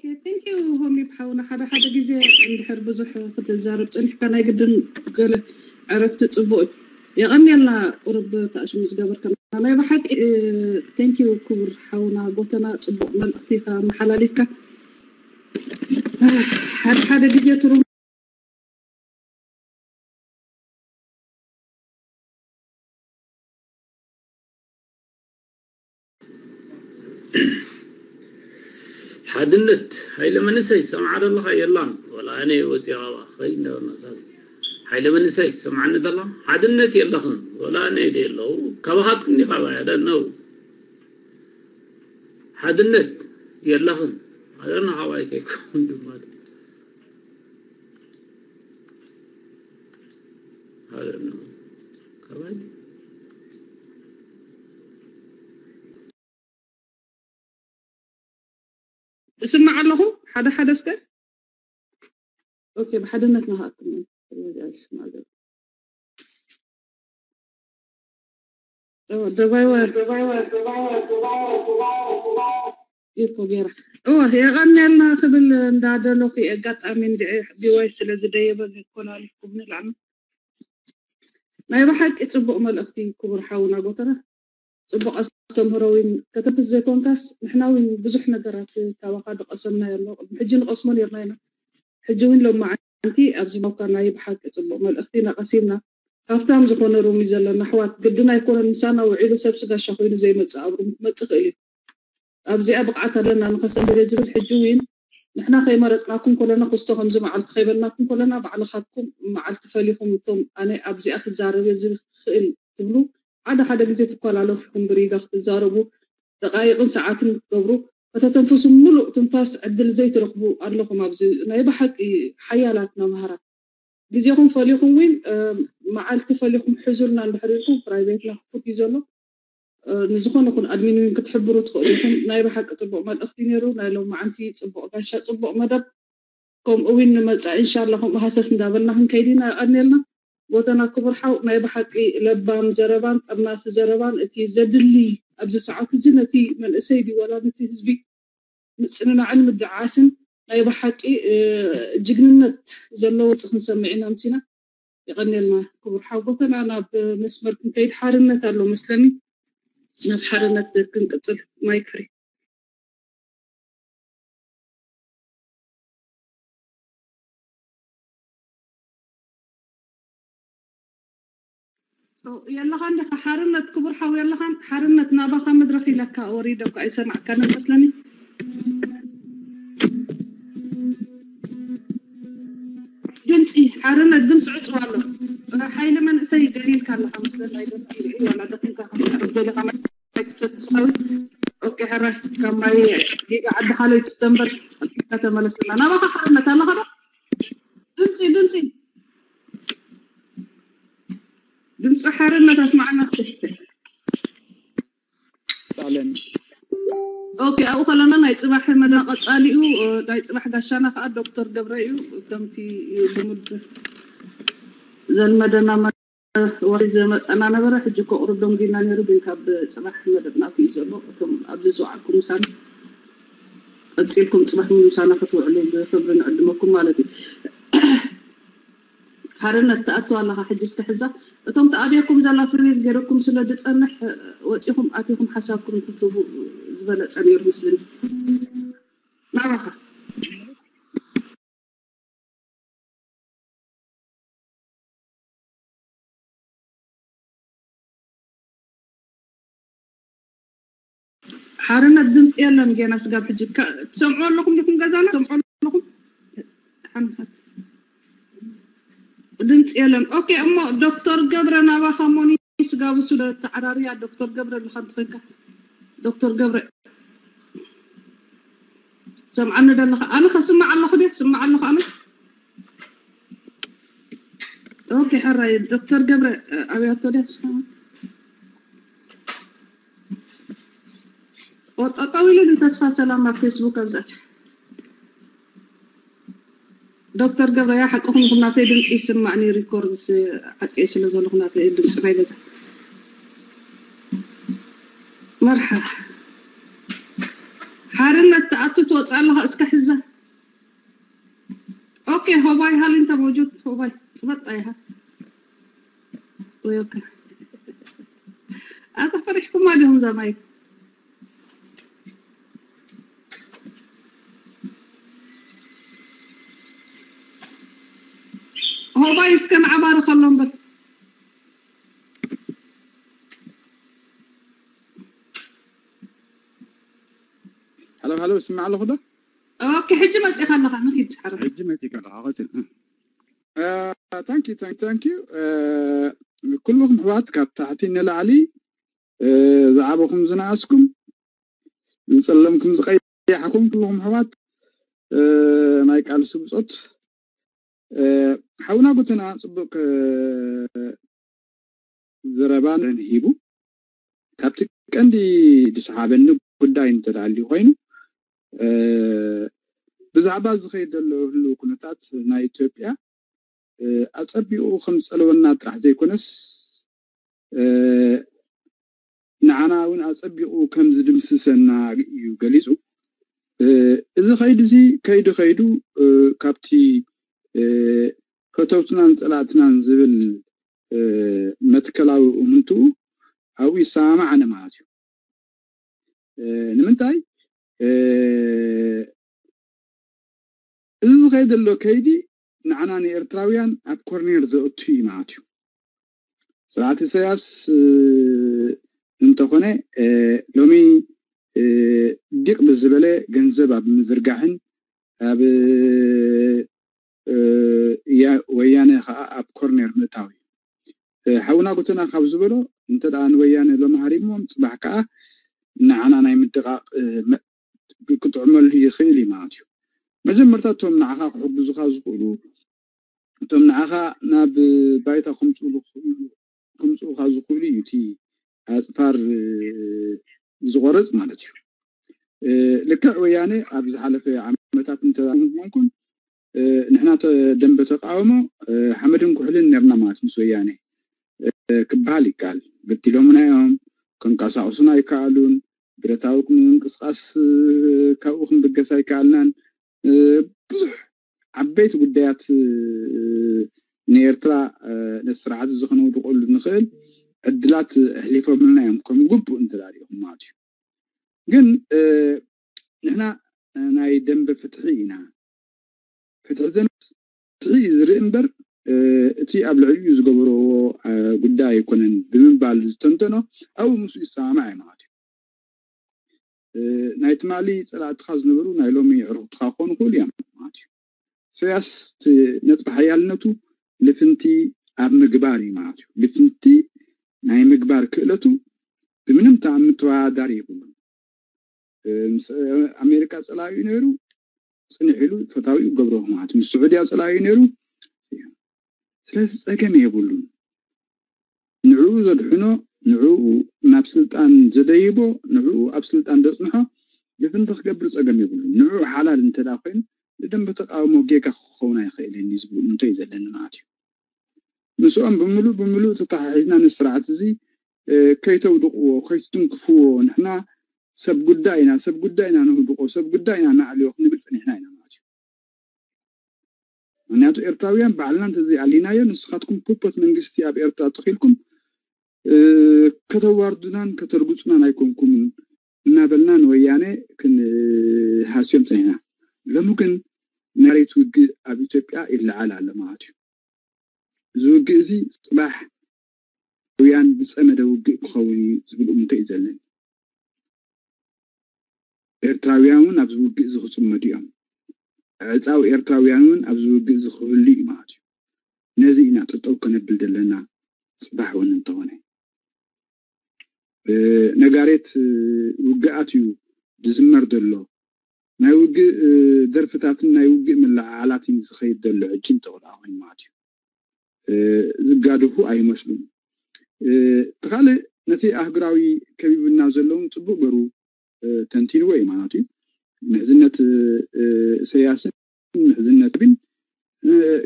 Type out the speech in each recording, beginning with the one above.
ኦኬ፣ thank you ሆሚ ብሓውና። ሓደ ሓደ ግዜ እንድሕር ብዙሕ ክትዛረብ ጸኒሕካ ናይ ግድን ገለ ዕረፍቲ ጽቡቕ እዩ። የቐንየልና ቁሩብ ተኣሽሙ ዝገበርከና። ናይ ብሓቂ፣ እ፣ thank you ክቡር ሓውና ጎተና፣ ጽቡቕ መልእኽቲ ኢኻ መሓላሊፍካ። ሓደ ሓደ ግዜ ትርጉም ሓድነት፣ ሓይለ መንእሰይ፣ ሰምዓ ደለኻ? የላን። ወላ ኣነ ወፂኣ ካባኻ፣ ኸይድ እንዳበልና ሳብ። ሓይለ መንእሰይ፣ ሰምዓኒ ደላ? ሓድነት የለኽን። ወላ ኣነ ኢለ የለኹ። ካባኻትኩም እንዲ ካባይ፣ I don't know። ሓድነት የለኽን። I don't know how I can come ድማ። I don't know። ካባይ? እስማዕ ኣለኹ ሓደ ሓደ እስከ። ኦኬ፣ ብሓድነት ንኽኣክል ነው። ስለዚ ኣይስማዕ ዘሎ። ኦ፣ ደባይዋ ኢኮ ገይራ። ኦ፣ የቐንየልና ክብል እንዳደለኹ ኣጋጣሚ እንድዒ ቢዋይ ስለ ዝደየበ ኮላሊፍኩም ንላዕሊ። ናይ ብሓቂ ጽቡቕ መልእኽቲ ክቡር ሓውና ጎተና። ጽቡቕ ኣስተምህሮ እውን ከተንፍስ ዘይኮንካስ ንሕና እውን ብዙሕ ነገራት ካባኻ ዝቐሰምናዮ ኣሎ። ቅድሚ ሕጂ ንቐስሞ ነርና ኢና። ሕጂ እውን ሎማዓንቲ ኣብዚ ማውካ ናይ ብሓቂ ጽቡቕ መልእኽቲ ኢና ቀሲምና። ሃፍታም ዝኾነ ሩም እዩ ዘለና ኣሕዋት። ግድን ኣይኮነን ምሳና ውዒሉ ሰብ ስጋሻ ኮይኑ ዘይመጽእ ኣብ ሩም ክመጽእ ይኽእል እዩ። ኣብዚኣ ብቕዓት ኣለና ንኸስተምህር እየ ዝብል ሕጂ እውን ንሕና ከይመረጽናኩም ከለና ክስቶ ከምዚ መዓልቲ ከይበልናኩም ከለና ባዕልኻትኩም መዓልቲ ፈሊኹም እቶም ኣነ ኣብዚኣ ክዛረብ እየ ዝኽእል ትብሉ ሓደ ሓደ ግዜ ትኮላለፉ ኢኹም ብሪጋ ክትዛረቡ ደቃይቕን ሰዓትን ክትገብሩ ከተተንፍሱ ምሉእ ትንፋስ ዕድል ዘይትረኽቡ ኣለኹም ኣብዚ ናይ ብሓቂ ሓያላት መምሃራት ግዜኹም ፈሊኹም ዊን መዓልቲ ፈሊኹም ሕዙልና እንድሕር ኢልኩም ፕራይቬትና ክፉት እዩ ዘሎ ንዝኾነ ኹን ኣድሚን ዊን ክትሕብሩ ትኽእሉ ኢኹም ናይ ብሓቂ ፅቡቕ መልእኽቲ ነይሩ ናይ ሎማዓንቲ ፅቡቕ ጋሻ ፅቡቕ መደብ ከምኡ ዊን ንመፃኢ እንሻላ ከምኡ ሃሰስ እንዳበልና ክንከይድ ኢና ቀኒልና ጎተና ክቡር ሓው ናይ ብሓቂ ለባም ዘረባን ጠርናፊ ዘረባን እቲ ዘድሊ ኣብዚ ሰዓት እዚ ነቲ መንእሰይ ድዩ ዋላ ነቲ ህዝቢ ምጽንናዕን ምድዓዓስን ናይ ብሓቂ ጅግንነት ዘለዎ ድምጺ ክንሰምዕ ኢና ኣምሲና። የቐንየልና ክቡር ሓው ጎተና። ናብ መስመር ክንከይድ ሓርነት ኣሎ መስለኒ። ናብ ሓርነት ክንቅጽል ማይክ ፍሪ። የለኻን ዲኻ ሓርነት ክቡር ሓው የለኻን ሓርነት ናባኻ መድረኽ ኢለካ ወሪደ እኳ ኣይሰማዕካን መስለኒ ድምፂ ሓርነት ድምፂ ዕፅዋ ኣሎ ሓይሊ መንእሰይ ገሊልካ ኣለኻ መስለኒ ኣይደርካ ዋላ ደኪምካ ክትዕርፍ ደሊኻ ማይ ትሰቲ ዝኸውን ኦኬ ሕራይ ካብ ማይ ጌጋ ዓዲ ሓለይቱ ስተንበር ተመለሰና ናባኻ ሓርነት ኣለኻ ዶ ድምፂ ድምፂ ድምፂ ሓርነት ኣስማዓና እስኪ ጣለን ኦኬ ኣብኡ ከለና ናይ ፅባሕ መደብ ቀፃሊኡ ናይ ፅባሕ ጋሻና ከዓ ዶክተር ገብረ እዩ ከምቲ ልሙድ ዘልመደና ወሪ ዝመፀና ነበረ ሕጂ እኮ ቁሩብ ደንጉይና ነይሩ ግን ካብ ፅባሕ መደብ ናቱ እዩ ዘሎ እቶም ኣብዚ ዝወዓልኩም ምሳና ቀፂልኩም ፅባሕ ምሳና ክትውዕሉ ብክብሪ ንዕድመኩም ማለት እዩ ሓርነት ትኣቱ ኣለኻ ሕጂ እስከ ሕዛ እቶም ተኣብየኩም ዘላ ፍሪዝ ገይረኩም ስለ ዝፀንሕ ወፂኹም ኣቲኹም ሓሳብኩም ክትህቡ ዝበለፀ ነይሩ ምስልን ናባኻ ሓርነት ድምፂ የለን ጌና ስጋብ ሕጂ ትሰምዑ ኣለኹም ዲኹም ገዛና ትሰምዑ ኣለኹም ድምፂ የለን ኦኬ እሞ ዶክተር ገብረ ናባኻ ሞኒ ስጋብ እሱ ተዓራርያ ዶክተር ገብረ ኣለኻ እንተኮንካ ዶክተር ገብረ ሰምዓኒ ደለኻ ኣነ ከስምዕ ኣለኹ ድየ ትስምዕ ኣለኹ ኣነ ኦኬ ሕራይ ዶክተር ገብረ ኣብያቶ ድያ ትስምዕ ጠጠው ኢለ ተስፋ ሰላም ኣብ ፌስቡክ ኣብዛት ዶክተር ገብረያ ሓቅኹም ኢኹም ናተይ ድምፂ ይስማዕኒ ሪኮርድ ዓፅየ ስለ ዘለኹ ናተይ ድምፂ ናይ ገዛ መርሓ ሓርነት ተኣቱ ትወፅእ ኣለኻ እስከ ሕዛ موجود هو باي صبت ايها ويوكا. انا فرحكم ما لهم زمايل. هو باي اسكن عبارة خلهم بر. هلو هلو اسمع له خده. اوكي حجي ما تخلى خلنا نخيد حرب. ሕጂ መፂእካ ኣለኻ ቀፅል። ታንኪ ታንኪ ታንኪ። ኩልኹም ኣሕዋት ካብ ታሕቲ ንላዕሊ ዝዓበኹም ዝነኣስኩም ዝፀለምኩም ዝቐያሕኩም ኩልኹም ኣሕዋት ናይ ቃልሲ ብፆት ሓውና ጎተና ፅቡቅ ዘረባ ንሂቡ ካብቲ ቀንዲ ዝሰሓበኒ ጉዳይ እንተደኣልዩ ኮይኑ ብዛዕባ ዝኸይድ ዘሎ ህልው ኩነታት ናይ ኢትዮጵያ ኣፀቢቑ ከም ዝፀለወና ጥራሕ ዘይኮነስ ንዓና እውን ኣፀቢቑ ከም ዝድምስሰና እዩ ገሊፁ። እዚ ከይዲ እዚ ከይዱ ከይዱ ካብቲ ፈተውትናን ፀላእትናን ዝብል መትከላዊ እምንትኡ ኣብኡ ይሰማማዕ ኣነ ማለት እዩ። ንምንታይ እዚ ዝኸይድ ዘሎ ከይዲ ንዓና ንኤርትራውያን ኣብ ኮርኔር ዘእቱ እዩ ማለት እዩ። ስርዓት ኢሳያስ እንተኾነ ሎሚ ዲቕ ብዝበለ ገንዘብ ኣብ ምዝርጋሕን ኣብ ወያነ ከዓ ኣብ ኮርኔር ምእታው እዩ። ሓውና ጎተና ካብ ዝበሎ እንተ ደኣ ንወያነ ሎሚ ሃሪሞም ፅባሕ ከዓ ንዓና ናይ ምድቓቕ ክጥዕመሉ ይኽእል እዩ ማለት እዩ። መጀመርታ እቶም ንዓኻ ክሕግዙኻ ዝኽእሉ እቶም ንዓኻ ናብ ባይታ ከምፅኡኻ ዝኽእሉ እዩ እቲ ኣፅፋር ዝቆረፅ ማለት እዩ። ልክዕ ወያነ ኣብ ዝሓለፈ ዓመታት እንተኮንኩም ንሕና ደንበ ተቃውሞ ሓመድን ኩሕልን ነርና ማለት ምስ ወያነ ክበሃል ይከኣል። በዲሎምና እዮም፣ ክንቀሳቀሱን ኣይከኣሉን፣ ብረታዊ ምንቅስቃስ ካብኡ ክንብገስ ኣይከኣልናን። ብዙሕ ዓበይቲ ጉዳያት ንኤርትራ ነቲ ስርዓት እዚ ከነውድቀሉ ንኽእል ዕድላት ኣሕሊፎምልና እዮም ከም ግቡእ እንተዳሪኹም ማለት እዩ። ግን ንሕና ናይ ደንበ ፍትሒ ኢና። ፍትሒ ዘንስ ፍትሒ እዩ ዝርኢ እምበር እቲ ኣብ ልዕሊኡ ዝገበርዎ ጉዳይ ኣይኮነን ብምባል ዝተንተኖ ኣብኡ ምስኡ ይሰማማዕ እዩ ማለት እዩ። ናይ ትማሊ ፀላእትኻ ዝነበሩ ናይ ሎሚ ዕሩኽትኻ ክኾኑ ይኽእሉ እዮም ማለት እዩ። ኢሳያስ ነጥቢ ሓያልነቱ ልፍንቲ ኣብ ምግባር እዩ ማለት እዩ። ልፍንቲ ናይ ምግባር ክእለቱ ብምንም ተኣምር ተወዳዳሪ የብሉን። ምስ ኣሜሪካ ፀላኢኡ ነይሩ፣ ፅንሕ ኢሉ ፈታዊኡ ገብሮ ማለት ምስ ስዑድያ ፀላኢኡ ነይሩ። ስለዚ ፀገም የብሉን። ንዕኡ ዘድሕኖ፣ ንዕኡ ናብ ስልጣን ዘደይቦ፣ ንዕኡ ኣብ ስልጣን ዘፅንሖ ልፍንቲ ክገብር ፀገም የብሉን። ንዕኡ ሓላል እንተ ደኣ ኮይኑ ንደንበ ተቃውሞ ጌጋ ክኸውን ኣይኽእልን እዩ ዝብሉ እምንቶ እዩ ዘለኒ ማለት እዩ። ምስኦም ብምሉእ ብምሉእ ተተሓሒዝና ነዚ ስርዓት እዚ ከይተውድቕዎ ከይትትንክፍዎ ንሕና ሰብ ጉዳይ ኢና ሰብ ጉዳይ ኢና ነውድቆ ሰብ ጉዳይ ኢና ንኣልዮ ክንብል ፀኒሕና ኢና ማለት እዩ። ምክንያቱ ኤርትራውያን ባዕልና እንተዘይኣሊናዮ ንስኻትኩም ፑፐት መንግስቲ ኣብ ኤርትራ ተኺልኩም ከተዋርዱናን ከተርግፁናን ኣይኮንኩምን እናበልና ንወያነ ክንሃስዮም ፀኒሕና። ሎሚ ግን መሬት ውግእ ኣብ ኢትዮጵያ ይለዓል ኣሎ ማለት እዩ። እዚ ውግእ እዚ ፅባሕ ውያን ዝፀመደ ውግእ ክኸውን እዩ ዝብል እምንቶ እዩ ዘለኒ። ኤርትራውያን እውን ኣብዚ ውግእ እዚ ክፅመዱ እዮም። ዕፃው ኤርትራውያን እውን ኣብዚ ውግእ እዚ ክህሉ እዩ ማለት እዩ። ነዚ ኢና ጠጠው ከነብል ዘለና ፅባሕ እውን እንተኾነ ነጋሬት ውግኣት እዩ ዝዝመር ዘሎ። ናይ ውግእ ደርፍታትን ናይ ውግእ መለዓዓላትን ዝኸይድ ዘሎ ሕጂ እንተኾነ ኮይኑ ማለት እዩ። ዝጋደፉ ኣይመስሉን። እቲ ካልእ ነቲ ኣህግራዊ ከቢብና ዘለውን ፅቡቅ ገሩ ተንቲንዎ እዩ ማለት እዩ። ምሕዝነት ኢሰያስን ምሕዝነት ቢን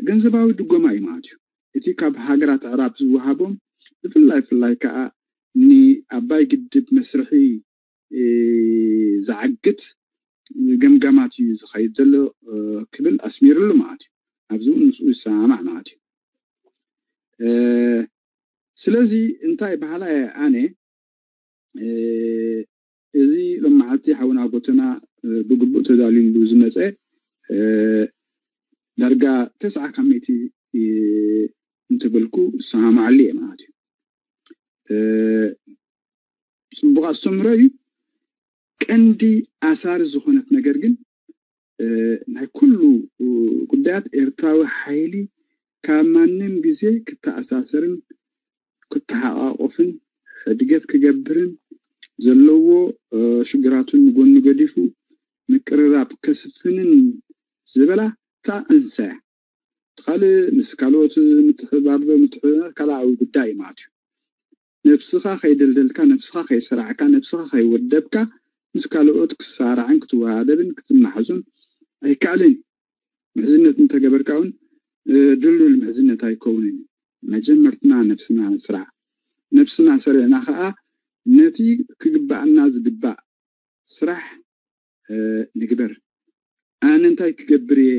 ገንዘባዊ ድጎማ እዩ ማለት እዩ። እቲ ካብ ሃገራት ኣዕራብ ዝወሃቦም ብፍላይ ፍላይ ከዓ ንኣባይ ግድብ መስርሒ ዝዓግት ገምጋማት እዩ ዝኸይድ ዘሎ ክብል ኣስሚርሉ ማለት እዩ። ኣብዚኡ ምስኡ ይሰማማዕ ማለት እዩ። ስለዚ እንታይ በሃላ እየ ኣነ፣ እዚ ሎም መዓልቲ ሓውና ጎተና ብግቡእ ተዳልዩሉ ዝመፀ ዳርጋ ተስዓ ካብ ሚእቲ እንተበልኩ ዝሰማማዓሉ እየ ማለት እዩ። ፅቡቕ ኣስተምህሮ እዩ። ቀንዲ ኣሳሪ ዝኾነት ነገር ግን ናይ ኩሉ ጉዳያት ኤርትራዊ ሓይሊ ካብ ማንም ግዜ ክተኣሳሰርን ክተሓቓቆፍን ሕድገት ክገብርን ዘለዎ ሽግራቱን ንጎኒ ገዲፉ ምቅርራብ ከስፍንን ዝበላ እታ እንሰያ። ካልእ ምስ ካልኦት ምትሕብባር ዶ ምትሕብባር ካልኣዊ ጉዳይ እዩ ማለት እዩ። ነብስኻ ከይደልደልካ፣ ነብስኻ ከይሰራዕካ፣ ነብስኻ ከይወደብካ ምስ ካልኦት ክሳራዕን ክትወሃደብን ክትመሓዙን ኣይከኣልን እዩ። ምሕዝነት እንተገበርካ እውን ድልዱል ምሕዝነት ኣይከውንን እዩ። መጀመርትና ነብስና ንስራዕ። ነብስና ሰሪዕና ከዓ ነቲ ክግባኣና ዝግባእ ስራሕ ንግበር። ኣነ እንታይ ክገብር እየ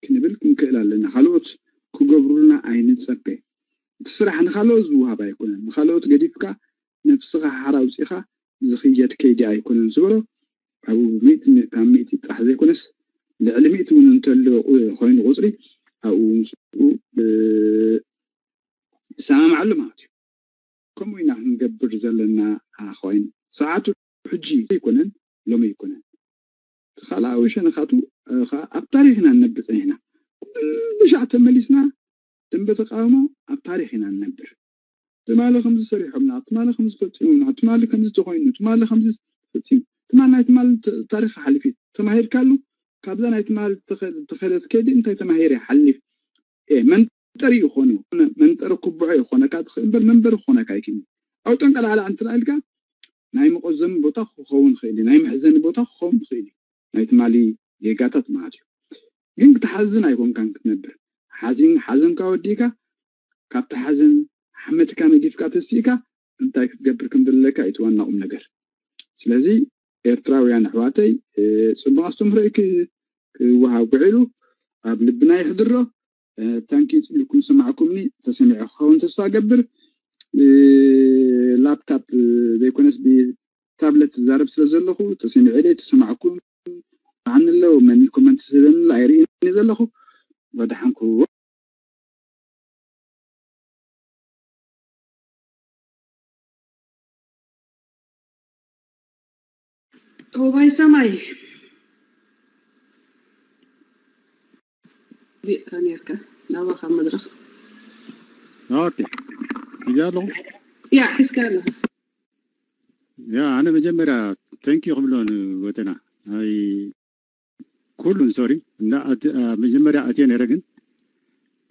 ክንብል ክንክእል ኣለና። ካልኦት ክገብሩልና ኣይንፀበ። እቲ ስራሕ ንካልኦት ዝወሃብ ኣይኮነን። ንካልኦት ገዲፍካ ነብስኻ ሓራ ኣውፂኻ ዝኽየድ ከይዲ ኣይኮነን ዝበሎ ኣብኡ ካብ ሚእቲ ጥራሕ ዘይኮነስ ልዕሊ ሚእቲ እውን እንተሎ ኮይኑ ቁፅሪ ኣብኡ ምስኡ ይሰማማዓሉ ማለት እዩ። ከምኡ ኢና ክንገብር ዘለና ኣኾይን። ሰዓቱ ሕጂ ኣይኮነን፣ ሎሚ ኣይኮነን። እቲ ካልኣዊ ሸነኻቱ ኣብ ታሪኽ ኢና ንነብር ፀኒሕና። ኩሉ ሻዕ ተመሊስና ደንበ ተቃውሞ ኣብ ታሪኽ ኢና ንነብር። ትማሊ ከምዚ ሰሪሖምና፣ ትማሊ ከምዚ ፈፂሞምና፣ ትማሊ ከምዚ ተኾይኑ፣ ትማሊ ከምዚ ተፈፂሙ፣ ትማሊ ናይ ትማሊ ታሪኽ ሓሊፉ እዩ። ተማሂርካሉ ካብዛ ናይ ትማሊ ተኸደት ከይዲ እንታይ ተማሂረ ሓሊፍ መንጠሪ ይኾኑ መንጠሪ ኩብዖ ይኾነካ ትኽእል እምበር መንበሪ ክኾነካ ኣይክእል። ኣብ ጠንቀላዕላ እንትና ኢልካ ናይ መቆዘሚ ቦታ ክኸውን ይኽእል እዩ፣ ናይ መሕዘኒ ቦታ ክኸውን ይኽእል እዩ። ናይ ትማሊ ጌጋታት ማለት እዩ። ግን ክትሓዝን ኣይኮንካን ክትነብር። ሓዚን ሓዘንካ ወዲእካ ካብቲ ሓዘን ሓመድካ ነጊፍካ ተሲእካ እንታይ ክትገብር ከም ዘለካ እዩ እቲ ዋና ቁም ነገር። ስለዚ ኤርትራውያን ኣሕዋተይ ጽቡቕ ኣስተምህሮ እዩ ክወሃብ ውዒሉ ኣብ ልብና ይሕድሮ። ታንኪ ጽቡቕኩም ሰማዕኩምኒ ተሰሚዐ ክኸውን ተስፋ ገብር። ላፕታፕ ዘይኮነስ ብታብለት ዝዛረብ ስለ ዘለኹ ተሰሚዐ ደይ ተሰማዕኩም። ብዓኒ ኣለዉ መን ኮመንት ዝህበኒ ኣይርእይኒ ዘለኹ። ወደሓንኩ። ኦባይ ሰማይ ዲእካ ነርካ ናባኻ መድረኽ ኦኬ ሒዘ ኣለኹ ያ ሒዝካ ኣለኻ ያ ኣነ መጀመርያ ተንኪ ክብሎ ንጎተና ኣይ ኩሉን ሶሪ እንዳ መጀመርያ ኣትየ ነረ ግን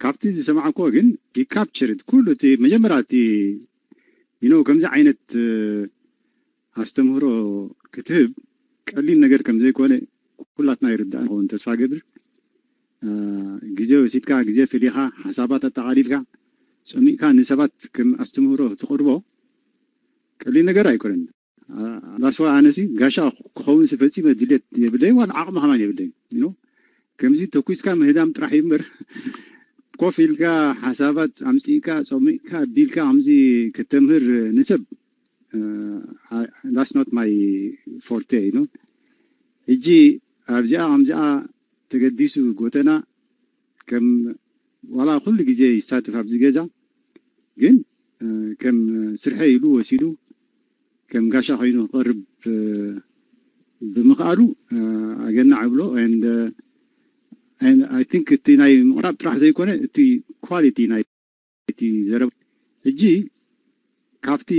ካብቲ ዝሰማዕኮ ግን ይካፕቸርድ ኩሉ እቲ መጀመርያ እቲ you know ከምዚ ዓይነት ኣስተምህሮ ክትህብ ቀሊል ነገር ከም ዘይኮነ ኩላትና ይርዳእ ንኸውን ተስፋ ገብር ግዜ ወሲድካ ግዜ ፈሊኻ ሓሳባት ኣጠቓሊልካ ጸሚቕካ ንሰባት ከም ኣስተምህሮ ትቕርቦ ቀሊል ነገር ኣይኮነን ላስዋ ኣነሲ ጋሻ ክኸውን ፈፂመ ድሌት የብለይ ዋላ ዓቕሚ ከማን የብለይ you know ከምዚ ተኩስካ ምህዳም ጥራሕ እዩ እምበር ኮፍ ኢልካ ሓሳባት ኣምፂእካ ፀሚቕካ ኣቢልካ ከምዚ ከተምህር ንሰብ that's not my forte you know ሕጂ ኣብዚኣ ከምዚኣ ተገዲሱ ጎተና ከም ዋላ ኩሉ ግዜ ይሳተፍ ኣብዚ ገዛ ግን ከም ስርሐ ኢሉ ወሲዱ ከም ጋሻ ኮይኑ ክቐርብ ብምኽኣሉ ኣገናዕ እብሎ and I think እቲ ናይ ምቕራብ ጥራሕ ዘይኮነ እቲ quality ናይ እቲ ዘረባ ሕጂ ካብቲ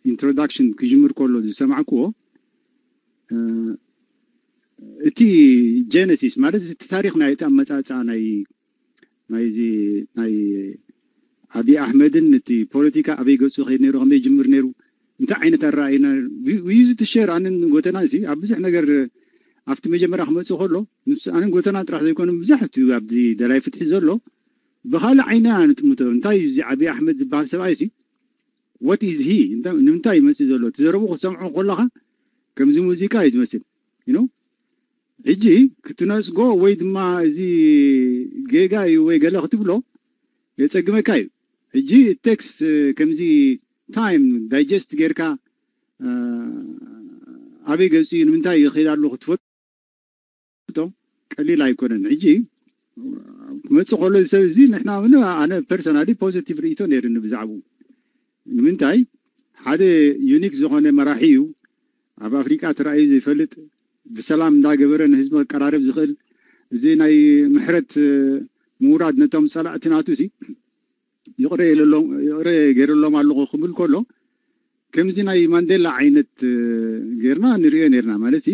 introduction ክጅምር ከሎ ዝሰማዕክዎ እቲ genesis ማለት እቲ ታሪኽ ናይ እቲ ኣመፃፅኣ ናይ ናይዚ ናይ ዓብዪ ኣሕመድን እቲ ፖለቲካ ኣበይ ገፁ ከይድ ነይሩ ከመይ ጅምር ነይሩ እንታይ ዓይነት ኣረኣእይና we used to share ኣነን ጎተናን ሲ ኣብ ብዙሕ ነገር ኣብቲ መጀመርያ ክመፅእ ከሎ ምስ ኣነን ጎተናን ጥራሕ ዘይኮነ ብዙሕ እቲ ኣብዚ ደላይ ፍትሒ ዘሎ ብኻልእ ዓይኒ ኢና ንጥምቶ እንታይ እዩ እዚ ዓብዪ ኣሕመድ ዝበሃል ሰብኣይ ሲ what is he ንምንታይ ይመፅእ ዘሎ እቲ ዘረቡ ክትሰምዖ ከለኻ ከምዚ ሙዚቃ እዩ ዝመስል you know ሕጂ ክትነጽጎ ወይ ድማ እዚ ጌጋ እዩ ወይ ገለ ክትብሎ የጸግመካ እዩ። ሕጂ ቴክስ ከምዚ ታይም ዳይጀስት ጌርካ ኣበይ ገጹ እዩ ንምንታይ ይኸይድ ኣሎ ክትፈልጦ ቀሊል ኣይኮነን። ሕጂ ክመጽእ ከሎ ሰብ እዚ ንሕና ኣነ ፐርሰናሊ ፖዚቲቭ ርእይቶ ነይርኒ ብዛዕባኡ። ንምንታይ ሓደ ዩኒክ ዝኾነ መራሒ እዩ። ኣብ ኣፍሪቃ ተራእዩ ዘይፈልጥ ብሰላም እንዳገበረ ንህዝቢ ክቀራረብ ዝኽእል እዚ ናይ ምሕረት ምውራድ ነቶም ጸላእቲ ናቱ ሲ ይቕረ ገይረሎም ኣለኹ ክብል ከሎ ከምዚ ናይ ማንዴላ ዓይነት ጌርና ንሪኦ ነርና ማለት ሲ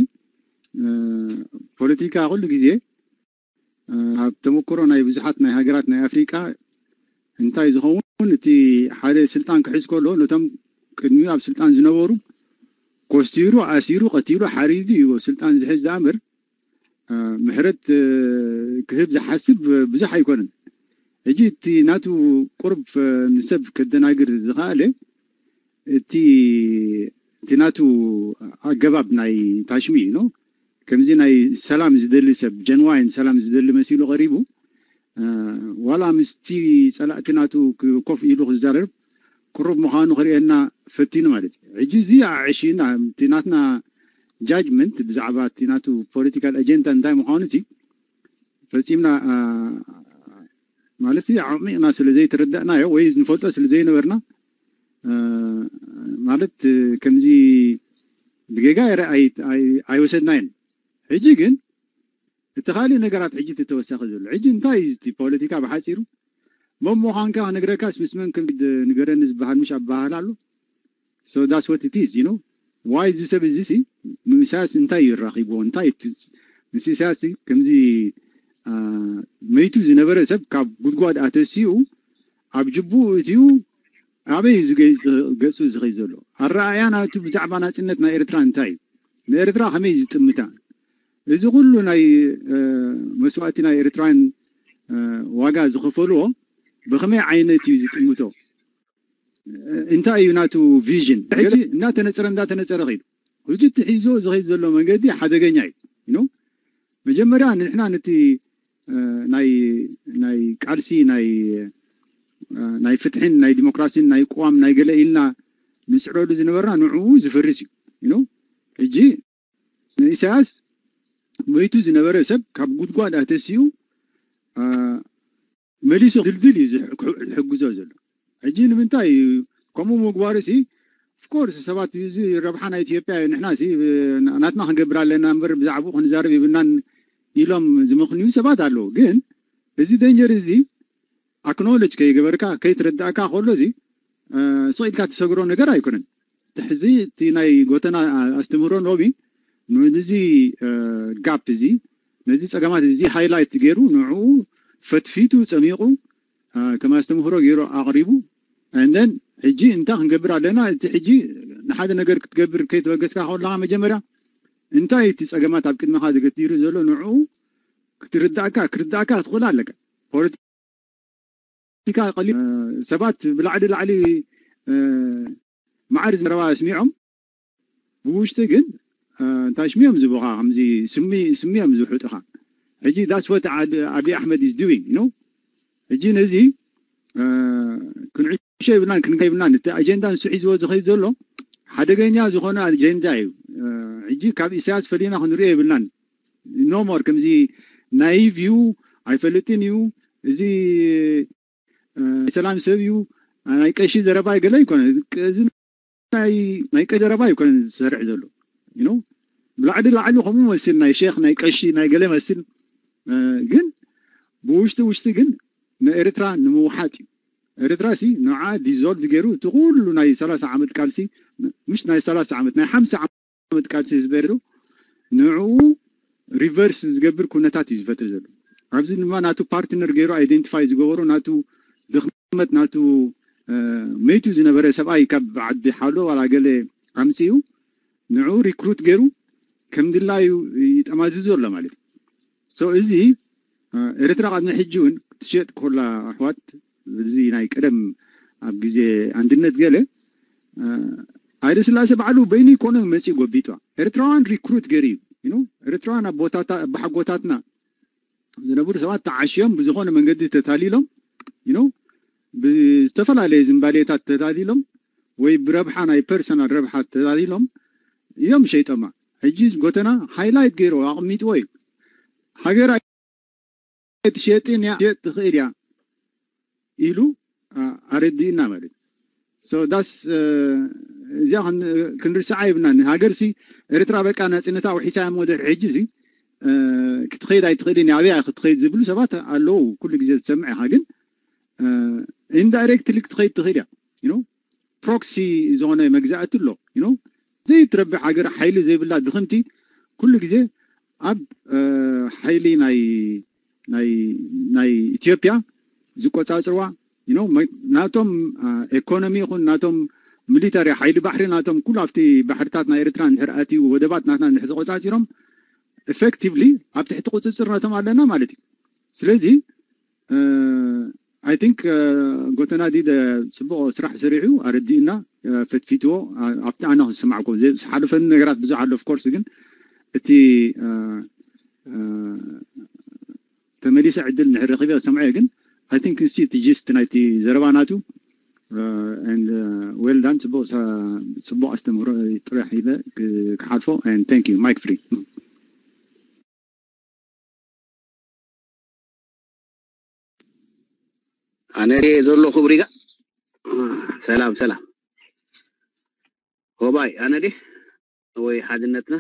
ፖለቲካ ኩሉ ግዜ ኣብ ተመክሮ ናይ ብዙሓት ናይ ሃገራት ናይ ኣፍሪቃ እንታይ ዝኸውን እቲ ሓደ ስልጣን ክሕዝ ከሎ ነቶም ቅድሚኡ ኣብ ስልጣን ዝነበሩ ኮስቲሩ ኣሲሩ ቀቲሉ ሓሪዱ እዩ ስልጣን ዝሕዝ ዝኣምር ምሕረት ክህብ ዝሓስብ ብዙሕ ኣይኮነን። ሕጂ እቲ ናቱ ቁርብ ንሰብ ከደናግር ዝኸኣለ እቲ እቲ ናቱ ኣገባብ ናይ ታሽሚ እዩ ነው። ከምዚ ናይ ሰላም ዝደሊ ሰብ ጀንዋይን ሰላም ዝደሊ መሲሉ ቀሪቡ ዋላ ምስቲ ጸላእቲ ናቱ ኮፍ ኢሉ ክዛረብ ቅሩብ ምዃኑ ክርእየና ፈቲኑ ማለት እዩ። ሕጂ እዚ ኣዕሽና እቲ ናትና ጃጅመንት ብዛዕባ እቲ ናቱ ፖለቲካል ኣጀንዳ እንታይ ምዃኑ ሲ ፈጺምና ማለት ዓሚቕና ስለ ዘይተረዳእናዮ ወይ ንፈልጦ ስለ ዘይነበርና ማለት ከምዚ ብጌጋ ኣይወሰድናየን። ሕጂ ግን እቲ ካልእ ነገራት ሕጂ እቲ ተወሳኺ ዘሎ ሕጂ እንታይ እዩ እቲ ፖለቲካ ብሓፂሩ መን ምዃንካ ክነግረካስ ምስ መን ንገረኒ ዝበሃል ምሽ ኣበሃል ኣሎ። So that's what it is, you know. ዋይ እዚ ሰብ እዚ ሲ ምስ ኢሳያስ እንታይ እዩ ራኺብዎ እንታይ ምስ ኢሳያስ ከምዚ መይቱ ዝነበረ ሰብ ካብ ጉድጓድ ኣተሲኡ ኣብ ጅቡኡ እትዩ ኣበይ እዩ ገጹ ዝኸይ ዘሎ ኣረኣያ ናቱ ብዛዕባ ናፅነት ናይ ኤርትራ እንታይ እዩ ንኤርትራ ከመይ ዝጥምታ እዚ ኩሉ ናይ መስዋእቲ ናይ ኤርትራን ዋጋ ዝኸፈልዎ ብኸመይ ዓይነት እዩ ዝጥምቶ እንታይ እዩ ናቱ ቪዥን ሕጂ እናተነፀረ እንዳተነፀረ ኸይዱ ሕጂ እቲ ሒዞ ዝኸይድ ዘሎ መንገዲ ሓደገኛ እዩ you know መጀመርያ ንሕና ነቲ ናይ ናይ ቃልሲ ናይ ናይ ፍትሕን ናይ ዲሞክራሲን ናይ ቅዋም ናይ ገለ ኢልና ንስዕረሉ ዝነበርና ንዕኡ ዝፈርስ እዩ you know ሕጂ ንኢሳያስ መይቱ ዝነበረ ሰብ ካብ ጉድጓድ ኣተሲኡ መሊሱ ድልድል እዩ ዝሕግዞ ዘሎ ሕጂ ንምንታይ እዩ ከምኡ ምግባሩ ሲ ኦፍኮርስ ሰባት እዚ ረብሓ ናይ ኢትዮጵያ እዩ ንሕና ናትና ክንገብር ኣለና እምበር ብዛዕባኡ ክንዛረብ የብልናን ኢሎም ዝምኽንዩ ሰባት ኣለዉ ግን እዚ ደንጀር እዚ ኣክኖሎጅ ከይገበርካ ከይትረዳእካ ከሎ እዚ ስቕ ኢልካ ትሰግሮ ነገር ኣይኮነን ሕዚ እቲ ናይ ጎተና ኣስተምህሮ ሎሚ ነዚ ጋፕ እዚ ነዚ ፀገማት እዚ ሃይላይት ገይሩ ንዕኡ ፈትፊቱ ፀሚቑ ከም ኣስተምህሮ ገይሩ ኣቕሪቡ and then ሕጂ እንታይ ክንገብር ኣለና እቲ ሕጂ ንሓደ ነገር ክትገብር ከይተበገስካ ከለካ መጀመርያ እንታይ እቲ ፀገማት ኣብ ቅድመካ ዝገቲሩ ዘሎ ንዕኡ ክትርዳእካ ክርዳእካ ትኽእል ኣለካ ፖለቲካ ቀሊል ሰባት ብላዕሊ ላዕሊ ማዕር ዝረባ ስሚዖም ብውሽጢ ግን እንታይ ሽሚዮም ዝቡኻ ከምዚ ስሚ ስሚዮም ዝውሕጡኻ ሕጂ that's what ኣብይ ኣሕመድ is doing you know ሕጂ ነዚ ክንዕሾ ይብልናን ክንጋ ይብልናን እቲ ኣጀንዳ ንሱ ሒዝዎ ዝኸይድ ዘሎ ሓደገኛ ዝኾነ ኣጀንዳ እዩ ሕጂ ካብ ኢሳያስ ፈሊና ክንሪኦ ይብልናን no more ከምዚ ናይቭ እዩ ኣይፈልጥን እዩ እዚ ሰላም ሰብ እዩ ናይ ቀሺ ዘረባ ይገለ ይኮነ እዚ ናይ ቀሺ ዘረባ ይኮነ ዝሰርሕ ዘሎ you know ብላዕሊ ላዕሊ ከምኡ መስል ናይ ሼክ ናይ ቀሺ ናይ ገለ መስል ግን ብውሽጢ ውሽጢ ግን ንኤርትራ ንምውሓጥ እዩ ኤርትራ ሲ ንዓ ዲዞልቭ ገይሩ እቲ ኩሉ ናይ ሰላሳ ዓመት ቃልሲ ምሽ ናይ ሰላሳ ዓመት ናይ ሓምሳ ዓመት ቃልሲ ህዝቢ ኤርትራ ንዕኡ ሪቨርስ ዝገብር ኩነታት እዩ ዝፈጥር ዘሎ ኣብዚ ድማ ናቱ ፓርትነር ገይሩ ኣይደንቲፋይ ዝገበሩ ናቱ ድኽመት ናቱ መይቱ ዝነበረ ሰብኣይ ካብ ዓዲ ሓሎ ዋላ ገለ ኣምፅኡ ንዕኡ ሪክሩት ገይሩ ከም ድላዩ ይጠማዝዙ ኣሎ ማለት እዩ እዚ ኤርትራ ቅድሚ ሕጂ እውን ክትሸጥ ከላ ኣሕዋት እዚ ናይ ቀደም ኣብ ግዜ ኣንድነት ገለ ኣይደ ስላሴ ባዕሉ በይኑ ኢኮኖሚ መፂኡ ጎቢጥዋ ኤርትራውያን ሪክሩት ገይሩ እዩ you know፣ ኤርትራውያን ኣቦታታ ኣቦሓጎታትና ዝነበሩ ሰባት ተዓሽዮም ብዝኾነ መንገዲ ተታሊሎም፣ you know፣ ብዝተፈላለየ ዝንባሌታት ተታሊሎም ወይ ብረብሓ ናይ ፐርሰናል ረብሓ ተታሊሎም እዮም ሸይጦማ። ሕጂ ጎተና ሃይላይት ገይሩ ኣቕሚጥዎ እዩ። ሃገር ኣይትሸጥን እያ፣ ትሸጥ ትኽእል እያ ኢሉ ኣረዲእና ማለት እዩ። So that's እዚኣ ክንርስዓ ይብና። ንሃገርሲ ኤርትራ በቃ ናጽነታ ኣውሒሳ እያ እሞ ድሕሪ ሕጂ እዚ ክትኸይድ ኣይትኽእልን እያ፣ ኣበይ ክትኸይድ ዝብሉ ሰባት ኣለዉ። ኩሉ ግዜ ትሰምዕ ኢኻ፣ ግን ኢንዳይሬክትሊ ክትኸይድ ትኽእል እያ። You know፣ ፕሮክሲ ዝኾነ መግዛእቲ ኣሎ። You know፣ ዘይትረብሕ ሃገር፣ ሓይሊ ዘይብላ ድኽምቲ ኩሉ ግዜ ኣብ ሓይሊ ናይ ናይ ናይ ኢትዮጵያ ዝቆጻጽርዋ፣ you know፣ ናቶም ኤኮኖሚ ይኹን ናቶም ሚሊተሪ ሓይሊ ባሕሪ ናቶም ኩሉ ኣብቲ ባሕርታት ናይ ኤርትራ እንድሕር ኣትዩ፣ ወደባት ናትና እንድሕር ተቆጻጺሮም፣ ኤፌክቲቭሊ ኣብ ትሕቲ ቁጽጽር ናቶም ኣለና ማለት እዩ። ስለዚ I think ጎተና ዲድ ጽቡቕ ስራሕ ሰሪዑ ኣረዲእና፣ ፈትፊትዎ። ኣብቲ ኣነ ክሰማዕኩም ዝሓለፈኒ ነገራት ብዙሕ ኣሎ፣ ኦፍ ኮርስ፣ ግን እቲ ተመሊሰ ዕድል እንድሕር ረኺበ ክሰምዖ እየ። ግን I think ንሱ እቲ ጅስት ናይቲ ዘረባ ናቱ። And well done፣ ጽቡቕ ኣስተምህሮ ጥራሕ ኢለ ክሓልፎ። And thank you, mic free። ኣነ ድየ ዘለኹ ብሪጋ? ሰላም ሰላም። ሆባይ ኣነ ድየ ወይ ሓድነትና?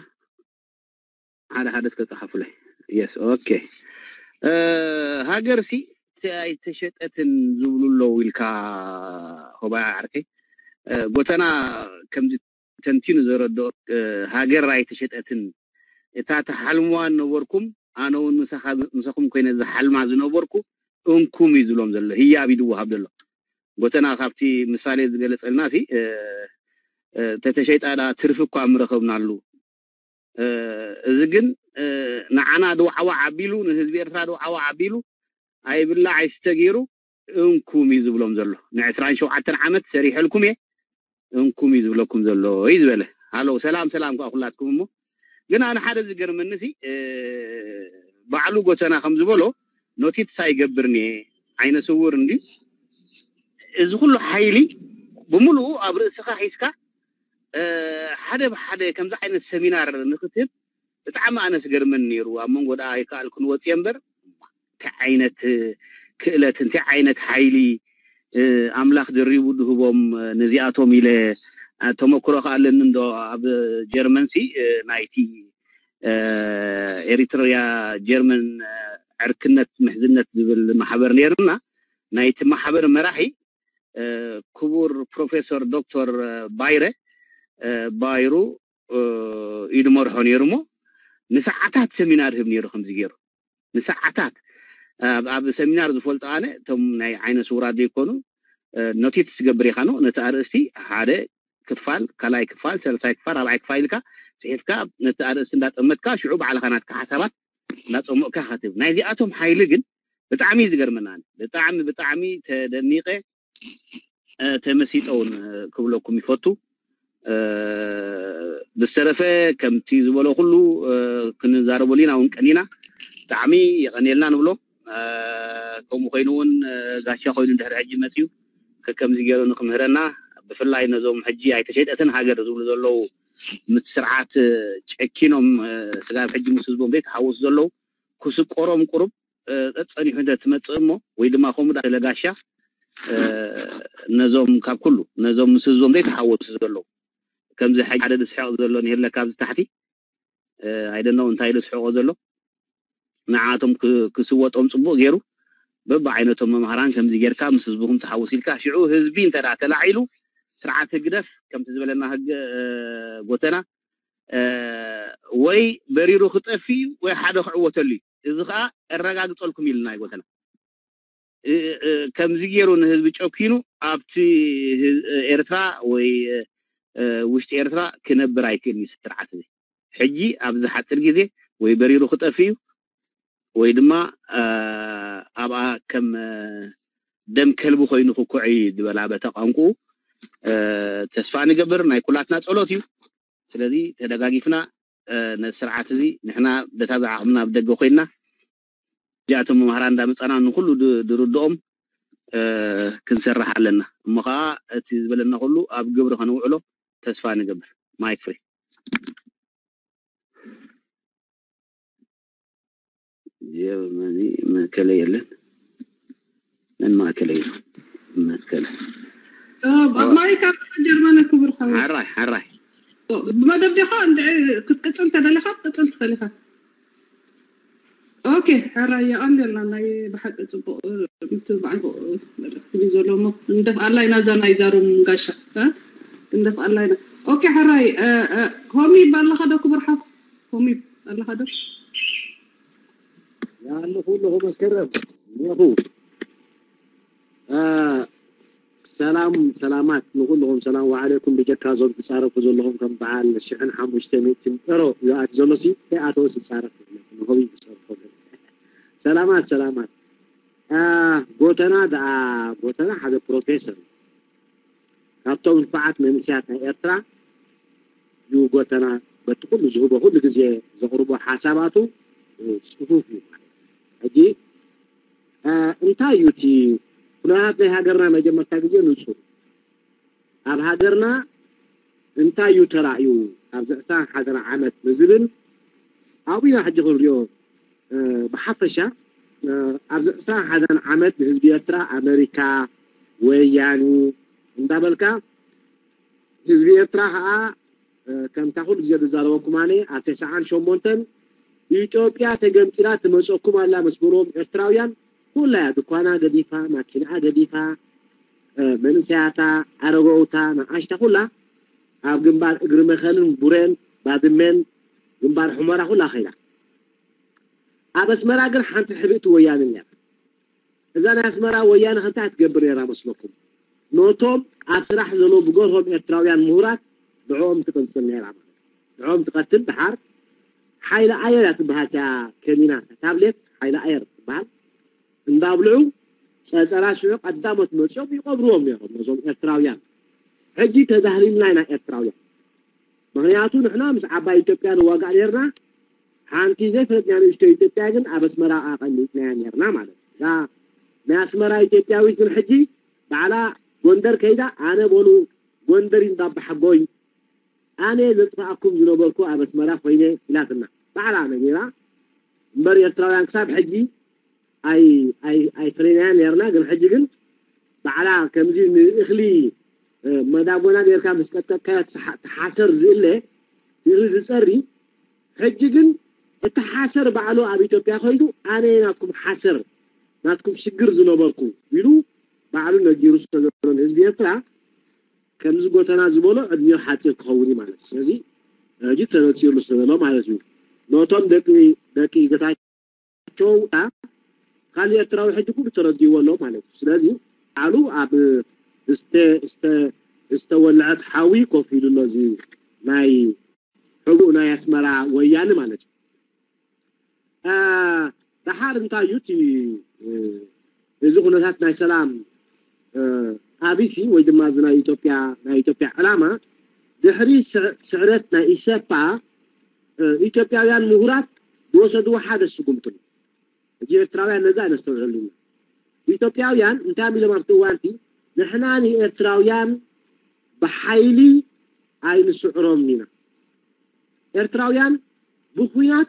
ሓደ ሓደ እስከ ጸሓፉለይ። የስ፣ ኦኬ። ሃገርሲ ኣይተሸጠትን ዝብሉ ኣለዉ ኢልካ፣ ሆባይ ዓርከይ። ጎተና ከምዚ ተንቲኑ ዘረድኦ፣ ሃገር ኣይተሸጠትን፣ እታ ትሓልምዋ ነበርኩም፣ ኣነ እውን ምሳኹም ኮይነ ዝሓልማ ዝነበርኩ እንኩም እዩ ዝብሎም ዘሎ፣ ህያብ እዩ ዝወሃብ ዘሎ። ጎተና ካብቲ ምሳሌ ዝገለጸልና ሲ ተተሸይጣ ዳ ትርፊ እኳ ምረኸብናሉ። እዚ ግን ንዓና ድዋዕዋዕ ኣቢሉ፣ ንህዝቢ ኤርትራ ድዋዕዋዕ ኣቢሉ፣ ኣይብላዕ ኣይስተ ገይሩ እንኩም እዩ ዝብሎም ዘሎ። ን ዕስራን ሸውዓተን ዓመት ሰሪሐልኩም እየ፣ እንኩም እዩ ዝብለኩም ዘሎ እዩ ዝበለ። ሃሎ፣ ሰላም ሰላም፣ ኳ ኩላትኩም። እሞ ግን ኣነ ሓደ ዝገርመኒ ሲ ባዕሉ ጎተና ከም ዝበሎ፣ ኖቲትስ ኣይገብርን እየ፣ ዓይነ ስውር እንዲ፣ እዚ ኩሉ ሓይሊ ብምሉኡ ኣብ ርእስኻ ሒዝካ ሓደ ብሓደ ከምዚ ዓይነት ሰሚናር ንክትህብ ብጣዕሚ ኣነ ዝገርመኒ ነይሩ። ኣብ መንጎ ደኣ ኣይከኣልኩን ወፅየ እምበር፣ እንታይ ዓይነት ክእለት፣ እንታይ ዓይነት ሓይሊ ኣምላኽ ደሪቡ ድህቦም ነዚኣቶም ኢለ፣ ተመክሮ ከኣለኒ እንዶ ኣብ ጀርመንሲ ናይቲ ኤሪትርያ ጀርመን ዕርክነት ምሕዝነት ዝብል ማሕበር ነይርና። ናይቲ ማሕበር መራሒ ክቡር ፕሮፌሰር ዶክተር ባይረ ባይሩ እዩ ድመርሖ ነይሩ። እሞ ንሰዓታት ሰሚናር ህብ ነይሩ። ከምዚ ገይሩ ንሰዓታት ኣብ ሰሚናር ዝፈልጦ ኣነ፣ እቶም ናይ ዓይነ ስውራት ዘይኮኑ፣ ኖቲትስ ትገብር ኢኻ ነው፣ ነቲ ኣርእስቲ ሓደ ክፋል፣ ካልኣይ ክፋል፣ ሰለሳይ ክፋል፣ ራብዓይ ክፋል ኢልካ ጽሒፍካ ነቲ ኣርእስቲ እንዳጠመትካ ሽዑ ባዕልኻ ናትካ ሓሳባት እንዳጸሙቕካ ከትብ። ናይዚኣቶም ሓይሊ ግን ብጣዕሚ እዩ ዝገርመና። ብጣዕሚ ብጣዕሚ ተደኒቐ፣ ተመሲጠ እውን ክብለኩም ይፈቱ። ብዝተረፈ ከምቲ ዝበሎ ኩሉ ክንዛረበሉ ኢና እውን ቀኒና። ብጣዕሚ የቐንየልና ንብሎ። ከምኡ ኮይኑ እውን ጋሻ ኮይኑ ድሕሪ ሕጂ መፅዩ ከከምዚ ገይሩ ንክምህረና፣ ብፍላይ ነዞም ሕጂ ኣይተሸጠትን ሃገር ዝብሉ ዘለዉ ምስ ስርዓት ጨኪኖም ስጋብ ሕጂ ምስ ህዝቦም ዘይተሓወሱ ዘለዉ ክስቆሮም ቁሩብ ፀፀኒሑ እንተ ትመፅእ እሞ ወይ ድማ ከምኡ ዳ ለጋሻ ነዞም ካብ ኩሉ ነዞም ምስ ህዝቦም ዘይተሓወሱ ዘለዉ ከምዚ ሕጂ ሓደ ዝስሕቕ ዘሎ ንሄለካ ኣብዚ ታሕቲ ኣይደነው እንታይ ኢሉ ዝሕቆ ዘሎ ንዓቶም ክስወጦም ፅቡቅ ገይሩ በብዓይነቶም መምሃራን ከምዚ ጌርካ ምስ ህዝብኹም ተሓውስ ኢልካ ሽዑ ህዝቢ እንተ ተላዒሉ ስርዓት ህግደፍ ከምቲ ዝበለና ህግ ጎተና ወይ በሪሩ ክጠፊ እዩ ወይ ሓደ ክዕወተሉ እዩ። እዚ ከዓ እረጋግፀልኩም ኢልና እዩ ጎተና። ከምዚ ገይሩ ንህዝቢ ጨኪኑ ኣብቲ ኤርትራ ወይ ውሽጢ ኤርትራ ክነብር ኣይክእልን እዩ ስርዓት እዚ። ሕጂ ኣብዚ ሓፂር ግዜ ወይ በሪሩ ክጠፍእ እዩ ወይ ድማ ኣብኣ ከም ደም ከልቢ ኮይኑ ክኩዕ እዩ ዝበላ በተ ቋንቁ ተስፋ ንገብር ናይ ኩላትና ፀሎት እዩ። ስለዚ ተደጋጊፍና ነዚ ስርዓት እዚ ንሕና በታ ብዓቕምና ኣብ ደገ ኮይንና እዚኣቶም መምሃራን እንዳመፃና ንኩሉ ድርድኦም ክንሰርሕ ኣለና። እሞ ከዓ እቲ ዝበለና ኩሉ ኣብ ግብሪ ከነውዕሎ ተስፋ ንገብር። ማይክ ፍሪ። መከለ የለን። መን ማእከለ እዩ? መከለ ማይክ ኣብ ጀርመን ክቡር ሓው። ሓራይ ሓራይ ብመደብ ዲኻ እንድዒ ክትቅጽል ተደሊኻ ክትቅጽል ትኽእል ኢኻ። ኦኬ፣ ሕራይ የቐንየልና። ናይ ብሓቂ ጽቡቕ ምትብባዕ መልእኽቲ እዩ ዘሎ እሞ ንደፍኣላ ኢና እዛ ናይ ዛሮም ጋሻ፣ እ? ክንደፍኣላ ኢና። ኦኬ፣ ሕራይ፣ እ፣ እ፣ ሆሚ ኣለኻ ዶ ክቡር ሓው? ሆሚ ኣለኻ ዶ? ኣለኹ ኣለኹ መስከረም እኒኹ። ሰላም ሰላማት ንኩልኹም፣ ሰላም ወዓለይኩም። ብጀካ እዞም ትፃረፉ ዘለኹም ከም በዓል ሽሕን ሓሙሽተ ሚእትን ሮ ይኣት ዘሎ ሲ ከይኣተወ ዝፃረፍ ንኸብይ ዝፀርፎ ሰላማት ሰላማት። ጎተና ደኣ ጎተና ሓደ ፕሮፌሰር ካብቶም ንፉዓት መንእሰያት ናይ ኤርትራ እዩ። ጎተና በቲ ኩሉ ዝህቦ ኩሉ ግዜ ዘቕርቦ ሓሳባቱ ፅፉፍ እዩ ማለት እዩ። ሕጂ እንታይ እዩ እቲ ኩነታት ናይ ሃገርና መጀመርታ ግዜ ንፁር ኣብ ሃገርና እንታይ እዩ ተራእዩ ኣብዚ ዕስራን ሓደን ዓመት ንዝብል ኣብኡ ኢና ሕጂ ክንሪኦ። ብሓፈሻ ኣብዚ ዕስራን ሓደን ዓመት ንህዝቢ ኤርትራ ኣመሪካ ወያኒ እንዳበልካ ህዝቢ ኤርትራ ከዓ ከምታ ኩሉ ግዜ ዝዛረበኩም ኣነ ኣብ ተስዓን ሸሞንተን ኢትዮጵያ ተገምጢላ ትመፀኩም ኣላ ምስ በልዎም ኤርትራውያን ኩላ እያ ድኳና ገዲፋ ማኪናኣ ገዲፋ መንእሰያታ ኣረገውታ ንኣሽታ ኩላ ኣብ ግንባር እግሪ መኸልን ቡሬን ባድሜን ግንባር ሑመራ ኩላ ከይዳ። ኣብ ኣስመራ ግን ሓንቲ ሕብእቲ ወያነ ነራ። እዛ ናይ ኣስመራ ወያነ ከንታይ ትገብር ነራ መስለኩም? ነቶም ኣብ ስራሕ ዘለዉ ብገርሆም ኤርትራውያን ምሁራት ንዕኦም ትቅንጽል ነራ ማለት ንዕኦም ትቀትል። ድሓር ሓይሊ ኣየር እያ ትበሃል እታ ከኒና ታብሌት ሓይሊ ኣየር ትበሃል። እንዳብልዑ ጸጸራ ሽዑ ቀዳሞት መጺኦም ይቀብርዎም ነሮም ነዞም ኤርትራውያን። ሕጂ ተዳህሊልና ኢና ኤርትራውያን። ምክንያቱ ንሕና ምስ ዓባይ ኢትዮጵያ ንዋጋእ ነርና። ሓንቲ ዘይፈለጥና ንእሽቶ ኢትዮጵያ ግን ኣብ ኣስመራ ኣቐሚጥናያ ነርና ማለት እዩ። እዛ ናይ ኣስመራ ኢትዮጵያዊት ግን ሕጂ ባዕላ ጎንደር ከይዳ ኣነ በሉ ጎንደር እንዳባሓጎይ ኣነ ዘጥፋኣኩም ዝነበርኩ ኣብ ኣስመራ ኮይነ ኢላትና ባዕላ ነጊራ። እምበር ኤርትራውያን ክሳብ ሕጂ ኣይፈለናያን ነርና። ግን ሕጂ ግን ባዕላ ከምዚ ንእኽሊ መዳጎና ጌርካ ምስ ቀጥቀጥካዮ ትሓሰር ዝእለ ንእኽሊ ዝፀሪ። ሕጂ ግን እቲ ሓሰር ባዕሉ ኣብ ኢትዮጵያ ከይዱ ኣነ ናትኩም ሓሰር ናትኩም ሽግር ዝነበርኩ ኢሉ ባዕሉ ነጊሩ ስለዘሎ ንህዝቢ ኤርትራ ከምዚ ጎተና ዝበሎ ዕድሚኡ ሓፂር ክኸውን እዩ ማለት እዩ። ስለዚ ሕጂ ተነፂርሉ ስለዘሎ ማለት እዩ። ነቶም ደቂ ደቂ ገታቸው ካልእ ኤርትራዊ ሕጂ ኩሉ ተረዲእዎ ኣሎ ማለት እዩ። ስለዚ ባዕሉ ኣብ ዝተወልዐት ሓዊ ኮፍ ኢሉ ኣሎ እዚ ናይ ሕቡእ ናይ ኣስመራ ወያኒ ማለት እዩ። ደሓር እንታይ እዩ እቲ እዚ ኩነታት ናይ ሰላም ኣቢሲ ወይ ድማ እዚ ናይ ኢትዮጵያ ናይ ኢትዮጵያ ዕላማ ድሕሪ ስዕረት ናይ ኢሰፓ ኢትዮጵያውያን ምሁራት ዝወሰድዎ ሓደ ስጉምቲ ነው። ሕጂ ኤርትራውያን ነዚ ኣነስተውዕሉ ኢና። ኢትዮጵያውያን እንታይ ኢሎም ኣብቲ እዋንቲ ንሕና ንኤርትራውያን ብሓይሊ ኣይንስዕሮም ኢና። ኤርትራውያን ብኩናት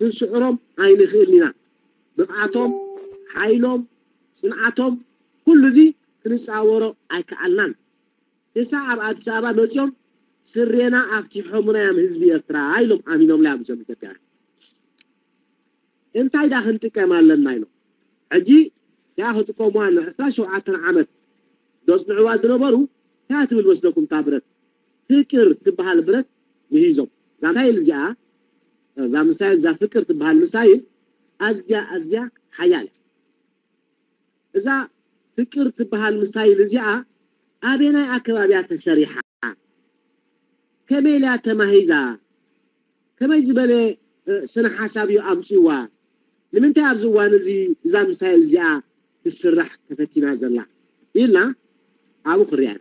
ክንስዕሮም ኣይንኽእልን ኢና። ብቕዓቶም፣ ሓይሎም፣ ጽንዓቶም ኩሉ እዚ ክንጻወሮ ኣይከኣልናን። ክሳዕ ኣብ ኣዲስ ኣበባ መጺኦም ስሬና ኣፍቲሖምና እዮም ህዝቢ ኤርትራ ኢሎም ኣሚኖምላ እዮም እዞም ኢትዮጵያውያን። እንታይ ዳ ክንጥቀም ኣለና ኢሎም ሕጂ ያ ክጥቀሙዋ ን ዕስራን ሸውዓተን ዓመት ዘጽንዕዋ ዝነበሩ እንታይ ትብል መስለኩም እታ ብረት ፍቅር ትበሃል ብረት ምሂዞም እዛ እንታይ እዚኣ እዛ ምሳይል እዛ ፍቅር ትበሃል ምሳይል ኣዝያ ኣዝያ ሓያል እያ እዛ ፍቅር ትበሃል ምሳይል እዚኣ ኣበየናይ ኣከባቢያ ተሰሪሓ ከመይ ኢላ ተማሂዛ ከመይ ዝበለ ስነ ሓሳብ እዩ ኣምፅዋ ንምንታይ ኣብዚ እዋን እዚ እዛ ምሳይል እዚኣ ትስራሕ ተፈቲና ዘላ ኢልና ኣብኡ ክሪኣ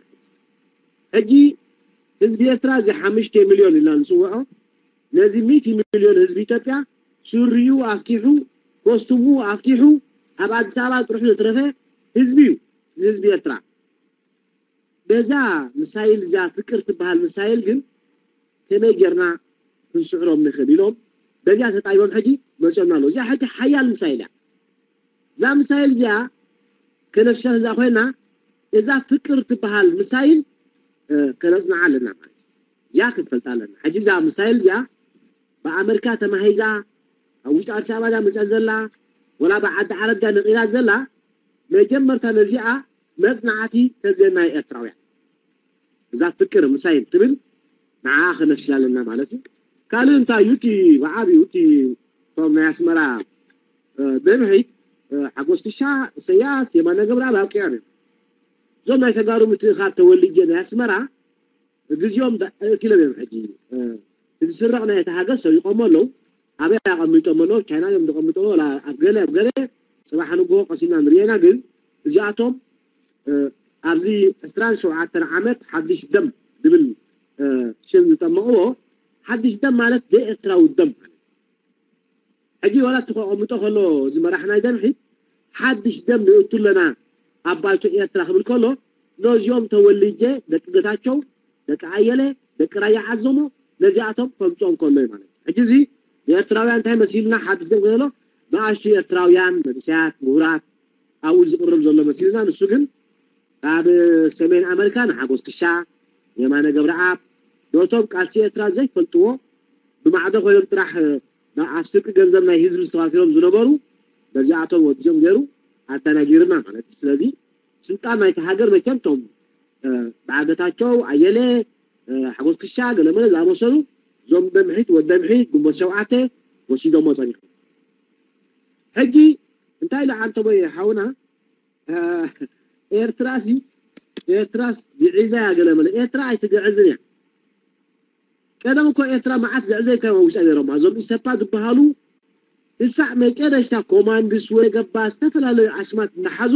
ሕጂ ህዝቢ ኤርትራ እዚ ሓሙሽተ ሚልዮን ኢልና ንፅውዖ ነዚ ሚእቲ ሚልዮን ህዝቢ ኢትዮጵያ ስሪኡ ኣፍቲሑ፣ ኮስቱሙ ኣፍቲሑ፣ ኣብ ኣዲስ ኣበባ ጥርሑ ዘትረፈ ህዝቢ እዩ። እዚ ህዝቢ ኤርትራ በዛ ሚሳይል፣ እዚኣ ፍቅር ትበሃል ሚሳይል ግን ከመይ ጌርና ክንስዕሮም ንኽእል ኢሎም በዚኣ ተጣይቦም ሕጂ መፅኦም ኣለዉ። እዚኣ ሕጂ ሓያል ሚሳይል እያ። እዛ ሚሳይል እዚኣ ከነፍሻ እዛ ኮይና፣ እዛ ፍቅር ትበሃል ሚሳይል ከነፅንዓ ኣለና ማለት እዩ። እዚኣ ክንፈልጣ ኣለና። ሕጂ እዛ ሚሳይል እዚኣ ብኣመሪካ ተማሂዛ ኣብ ውሽጢ ኣዲስ ኣበባ እያ መፅኣ ዘላ፣ ወላ ብዓዲ ዓረብ እያ ነቒላ ዘላ። መጀመርታ ነዚኣ መፅናዕቲ ተብዘና ኤርትራውያን፣ እዛ ፍቅር ምሳይ ትብል ንዓ ከነፍሽ ኣለና ማለት እዩ። ካልእ እንታይ እዩ? እቲ ብዓብዩ እቲ እቶም ናይ ኣስመራ ደምሒት ሓጎስ ክሻ፣ እሰያስ፣ የማነ ገብረኣብ ኣብቂዖም እዮም። እዞም ናይ ተጋሩ ምትእኻብ ተወልጀ ናይ ኣስመራ ግዜኦም ኣእኪሎም እዮም። ሕጂ ዝስረቕ ናይ እቲ ሃገር ሰሪቖሞ ኣለዉ። ኣበይ ኣቐሚጦም ኣለዉ? ቻይና እዮም ዘቐምጥዎ፣ ኣብ ገለ ኣብ ገለ። ፅባሕ ንግሆ ቀሲና ንሪኤና። ግን እዚኣቶም ኣብዚ ዕስራን ሸውዓተን ዓመት ሓድሽ ደም ዝብል ሽም ዝጠመቕዎ፣ ሓድሽ ደም ማለት ዘይኤርትራዊ ደም ማለት። ሕጂ ዋላ እቲ ከቐምጦ ከሎ እዚ መራሕ ናይ ደምሒት ሓድሽ ደም ንእቱ ኣለና ኣብ ባይቶ ኤርትራ ክብል ከሎ፣ ነዚኦም ተወልጀ፣ ደቂ ገታቸው፣ ደቂ ኣየለ፣ ደቂ ራያ ዓዘሞ፣ ነዚኣቶም ከምፅኦም ከሎ እዩ ማለት እዩ። ሕጂ እዚ ንኤርትራውያን እንታይ መሲልና ሓድሽ ደም ከሎ ንኣሽቱ ኤርትራውያን መንእሰያት ምሁራት ኣብኡ ዝቕርብ ዘሎ መሲልና፣ ንሱ ግን ካብ ሰሜን ኣመሪካ ንሓጎስ ክሻ፣ የማነ ገብረኣብ፣ ነቶም ቃልሲ ኤርትራ ዘይፈልጥዎ ብማዕዶ ኮይኖም ጥራሕ ኣብ ስርቂ ገንዘብ ናይ ህዝቢ ዝተዋፊሮም ዝነበሩ በዚኣቶም ወዲኦም ገይሩ ኣተናጊርና ማለት እዩ። ስለዚ ስልጣን ናይቲ ሃገር መቸም ቶም ብዓገታቸው ኣየለ ሓጎስ ክሻ ገለመለ ዝኣመሰሉ እዞም ደምሒት ወደምሒት ግንቦት ሸውዓተ ወሲዶሞ ጸኒሑ። ሕጂ እንታይ ኢሉ ዓንተቦይ ሓውና ኤርትራሲ ኤርትራስ ግዒዛ እያ ገለመለ። ኤርትራ ኣይትግዕዝን እያ። ቀደም እኮ ኤርትራ መዓት ግዕዘ ካብ ውጫ ነይሮም እዞም ኢሰፓ ዝበሃሉ እሳዕ መጨረሽታ ኮማንድስ ወይ ገባ ዝተፈላለዩ ኣሽማት እናሓዙ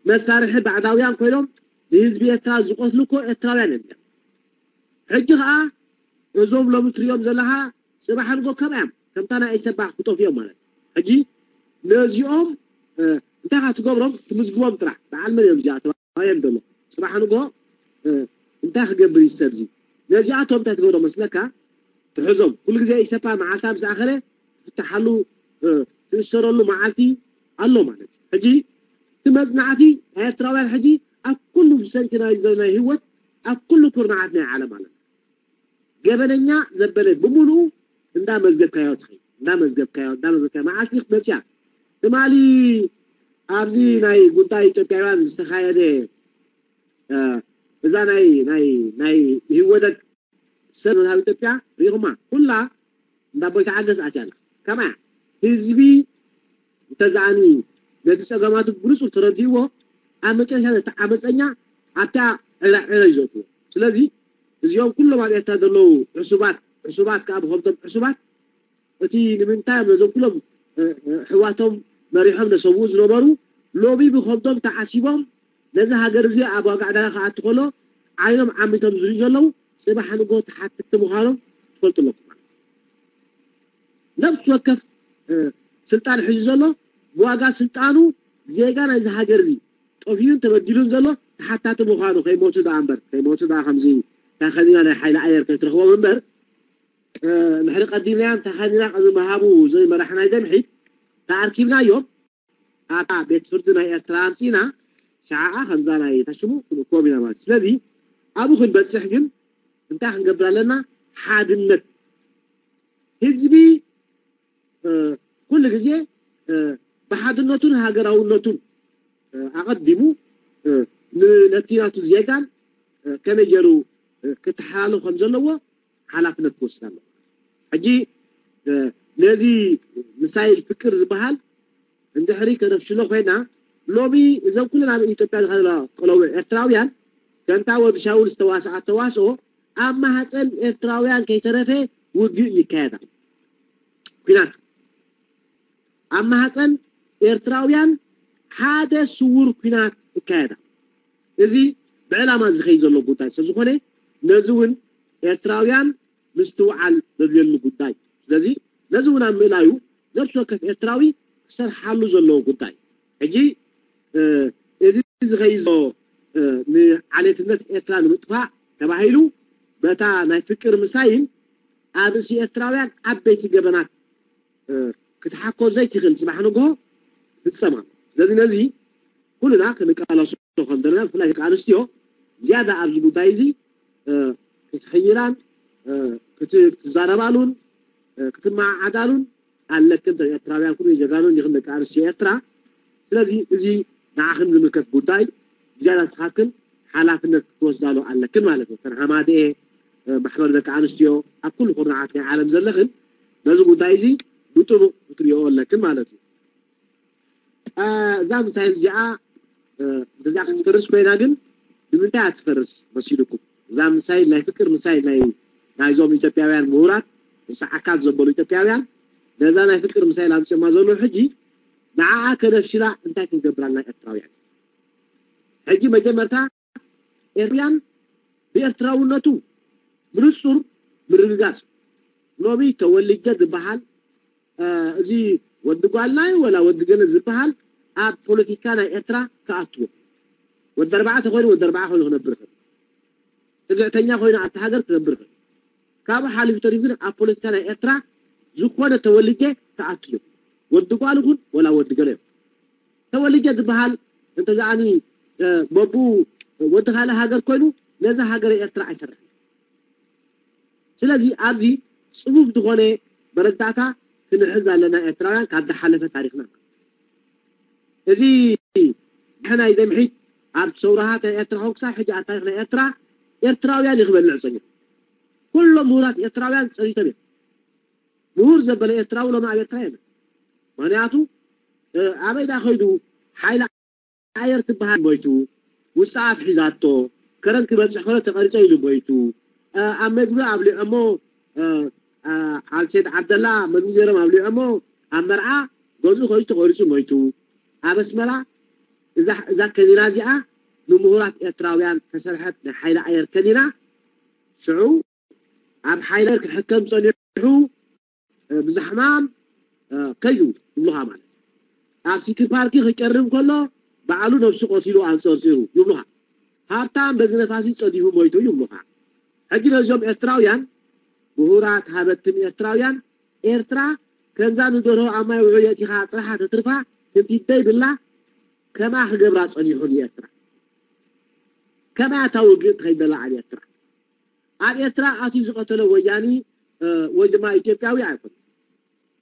መሳርሒ ባዕዳውያን ኮይኖም ንህዝቢ ኤርትራ ዝቆትሉ እኮ ኤርትራውያን እዮም። ሕጂ ከዓ እዞም ሎሚ ትሪኦም ዘለካ ፅባሕ ንጎ ከምኣዮም ከምታ ናይ ኢሰፓ ክጠፍኦም ማለት ሕጂ ነዚኦም እንታይ ካ ትገብሮም ትምዝግቦም ጥራሕ በዓል መን እዮም እዚኣ ተባሂሎም ዘሎ ፅባሕ ንጎ እንታይ ክገብር እዩ ሰብዚ ነዚኣቶም እንታይ ትገብሮ መስለካ ትሕዞም ኩሉ ግዜ ኢሰፓ መዓልታ ምስ ኣኸለ ትፍትሓሉ ትእሰረሉ መዓልቲ ኣሎ ማለት እዩ ሕጂ እቲ መፅናዕቲ ኤርትራውያን ሕጂ ኣብ ኩሉ ብሰንኪ ናይ ዘለና ህይወት ኣብ ኩሉ ኩርናዓት ናይ ዓለም ኣለና ገበነኛ ዘበለ ብምሉኡ እንዳ መዝገብካዮ ትኸይ እንዳ መዝገብካዮ እንዳ መዝገብካዮ መዓልቲ ክትመፅያ ትማሊ ኣብዚ ናይ ጉዳይ ኢትዮጵያውያን ዝተኻየደ እዛ ናይ ናይ ናይ ህወደግ ሰብ መዝሃብ ኢትዮጵያ ሪኹማ ኩላ እንዳ ቦይታ ዓገስ ኣትያ ኣላ ከማ ህዝቢ እንተዛኣኒ ነቲ ፀገማቱ ብርፁ ተረዲእዎ ኣብ መጨረሻ ነቲ ዓመፀኛ ኣብታ ዕራዕረ ይዘትዎ ስለዚ እዚኦም ኩሎም ኣብ ኤርትራ ዘለዉ ዕሱባት ዕሱባት ከዓ ብከብቶም ዕሱባት እቲ ንምንታይ እዮም ነዞም ኩሎም ሕዋቶም መሪሖም ነሰውኡ ዝነበሩ ሎሚ ብከብቶም ተዓሲቦም ነዚ ሃገር እዚ ኣብ ዋጋ ዕዳጋ ክኣቱ ከሎ ዓይኖም ዓሚቶም ዝሪኡ ዘለዉ ፅባሕ ንጎ ተሓተቲ ምዃኖም ትፈልጡ ኣለኩም ነብሲ ወከፍ ስልጣን ሕዚ ዘሎ ብዋጋ ስልጣኑ ዜጋ ናይዚ ሃገር እዚ ጠፊኡን ተበዲሉን ዘሎ ተሓታቲ ምዃኑ ከይሞቱ ደኣ እምበር ከይሞቱ ደኣ ከምዚ ታኸዚና ናይ ሓይሊ ኣየር ከይትረኽቦም እምበር ንሕሪ ቀዲምናዮም ታኸዚና ቅድሚ ምሃቡ እዚ መራሕ ናይ ደምሒት ተኣርኪብናዮም ኣብታ ቤት ፍርዲ ናይ ኤርትራ ኣምፂና ሸዓኣ ከምዛ ናይ ተሽሙ ክንእክቦም ኢና ማለት ስለዚ ኣብኡ ክንበፅሕ ግን እንታይ ክንገብር ኣለና ሓድነት ህዝቢ ኩሉ ግዜ ብሓድነቱን ሃገራውነቱን ኣቐዲሙ ነቲ ናቱ ዜጋን ከመይ ገይሩ ክተሓላሉ ከም ዘለዎ ሓላፍነት ክወስድ ኣለዎ። ሕጂ ነዚ ምሳይል ፍቅር ዝበሃል እንድሕሪ ከነፍሽሎ ኮይና ሎሚ እዞም ኩለን ኣብ ኢትዮጵያ ዝኸለላ ቆለውዕ ኤርትራውያን ከምታ ወዲ ሻውል ዝተዋስኣት ተዋስኦ ኣብ ማህፀን ኤርትራውያን ከይተረፈ ውግእ ይካየድ ኣሎ። ኲናት ኣብ ማህፀን ኤርትራውያን ሓደ ስውር ኲናት ይካየድ ኣሎ። እዚ ብዕላማ ዝኸይድ ዘሎ ጉዳይ ስለዝኾነ ነዚ እውን ኤርትራውያን ምስትውዓል ዘድልየሉ ጉዳይ። ስለዚ ነዚ እውን ኣብ ምእላዩ ነፍሲ ወከፍ ኤርትራዊ ክሰርሓሉ ዘለዎ ጉዳይ። ሕጂ እዚ ዝኸይድ ዘሎ ንዓሌትነት ኤርትራ ንምጥፋእ ተባሂሉ በታ ናይ ፍቅር ምሳይል ኣብ ርእሲ ኤርትራውያን ዓበይቲ ገበናት ክትሓኮ ዘይትኽእል ጽባሕ ንግሆ ትፍጸም ኣሎ። ስለዚ ነዚ ኩልና ክንቃለሶ ከም ዘለና ብፍላይ ደቂ ኣንስትዮ ዝያዳ ኣብዚ ጉዳይ እዚ ክትሕይላን ክትዛረባሉን ክትመዓዓዳሉን ኣለክን። ኤርትራውያን ኩሉ ጀጋኑን ይኽን ደቂ ኣንስትዮ ኤርትራ። ስለዚ እዚ ንዓኽን ዝምልከት ጉዳይ ዝያዳ ንስኻትክን ሓላፍነት ክትወስዳሉ ኣለክን ማለት እዩ። ከን ሃማደኤ ማሕበር ደቂ ኣንስትዮ ኣብ ኩሉ ኩርናዓት ናይ ዓለም ዘለኽን ነዚ ጉዳይ እዚ ብጥቡቕ ክትሪኦ ኣለክን ማለት እዩ። እዛ ምሳይል እዚኣ እንተዚኣ ክትፈርስ ኮይና ግን ንምንታይ እያ ትፈርስ መሲልኩም? እዛ ምሳይል ናይ ፍቅር ምሳይል ናይ ናይዞም ኢትዮጵያውያን ምሁራት ንሰዓካት ዘበሉ ኢትዮጵያውያን ነዛ ናይ ፍቅር ምሳይል ኣምፅኦማ ዘለዉ ሕጂ ንዓኣ ከነፍሽላ እንታይ ክንገብራልና ኤርትራውያን? ሕጂ መጀመርታ ኤርትራውያን ብኤርትራውነቱ ብንጹር ምርግጋጽ። ሎሚ ተወልጀ ዝበሃል እዚ ወዲ ጓልናይ ወላ ወዲ ገለ ዝበሃል ኣብ ፖለቲካ ናይ ኤርትራ ክኣትዎ ወዲ ኣርባዕተ ኮይኑ ወዲ ኣርባዓ ኮይኑ ክነብር ይኽእል። ጽግዕተኛ ኮይኑ ኣብቲ ሃገር ክነብር ይኽእል። ካብኡ ሓሊፉ ተሪፉ ግን ኣብ ፖለቲካ ናይ ኤርትራ ዝኾነ ተወልጀ ክኣቱ እዮም። ወዲ ጓል ይኹን ወላ ወዲ ገለ እዮም። ተወልጀ ዝበሃል እንተዘኣኒ መቡ ወዲ ካልእ ሃገር ኮይኑ ነዛ ሃገረ ኤርትራ ኣይሰርሕን። ስለዚ ኣብዚ ጽፉፍ ዝኾነ መረዳእታ ክንሕዝ ኣለና ኤርትራውያን ካብ ዝሓለፈ ታሪኽና። እዚ ሕናይ ደምሒት ኣብ ሰውራሃት ናይ ኤርትራ ኮንክሳ ሕጂ ኣብ ታሪኽ ናይ ኤርትራ ኤርትራውያን እዩ ክበልዕ ጸኒሑ። ኩሎም ምሁራት ኤርትራውያን ጸኒቶም እዮም። ምሁር ዘበለ ኤርትራዊ ሎሚ ኣብ ኤርትራ የለን። ምክንያቱ ኣበይ ዳ ከይዱ ሓይሊ ኣየር ትበሃል ሞይቱ፣ ውስጣ ኣፍ ሒዛቶ፣ ከረን ክበጽሕ ከሎ ተቐሪጸ ኢሉ ሞይቱ፣ ኣብ መግቢ ኣብሊዖሞ ኣልሴድ ዓብደላ መግቢ ገይሮም ኣብሊዖሞ ኣብ መርዓ ገዝኡ ከይዱ ተቐሪጹ ሞይቱ። ኣብ ኣስመራ እዛ ከኒና እዚኣ ንምሁራት ኤርትራውያን ተሰርሐት ናይ ሓይሊ ኣየር ከኒና ሽዑ ኣብ ሓይሊ ኣየር ክሕከም ጸኒሑ ብዛሕማም ከይዱ ይብሉኻ ማለት ኣብ ሲቲ ፓርኪ ክቀርብ ከሎ ባዕሉ ነብሱ ቀቲሉ ኣንጸርጺሩ ይብሉኻ። ሃብታም በዚ ነፋሲ ጸዲፉ ሞይቱ ይብሉኻ። ሕጂ ነዚኦም ኤርትራውያን ምሁራት ሃበትን ኤርትራውያን ኤርትራ ከምዛ ንደርሆ ኣብ ማይ ውዑይ የእቲኻ ጥራሓ ተትርፋ ክምቲ ደይብላ ከማ ክገብራ ጸኒሑ ንኤርትራ ከማ እታ ውግእ ትኸይድ ዘላ ኣብ ኤርትራ ኣብ ኤርትራ ኣትዩ ዝቐተሎ ወያኒ ወይ ድማ ኢትዮጵያዊ ኣይኮን።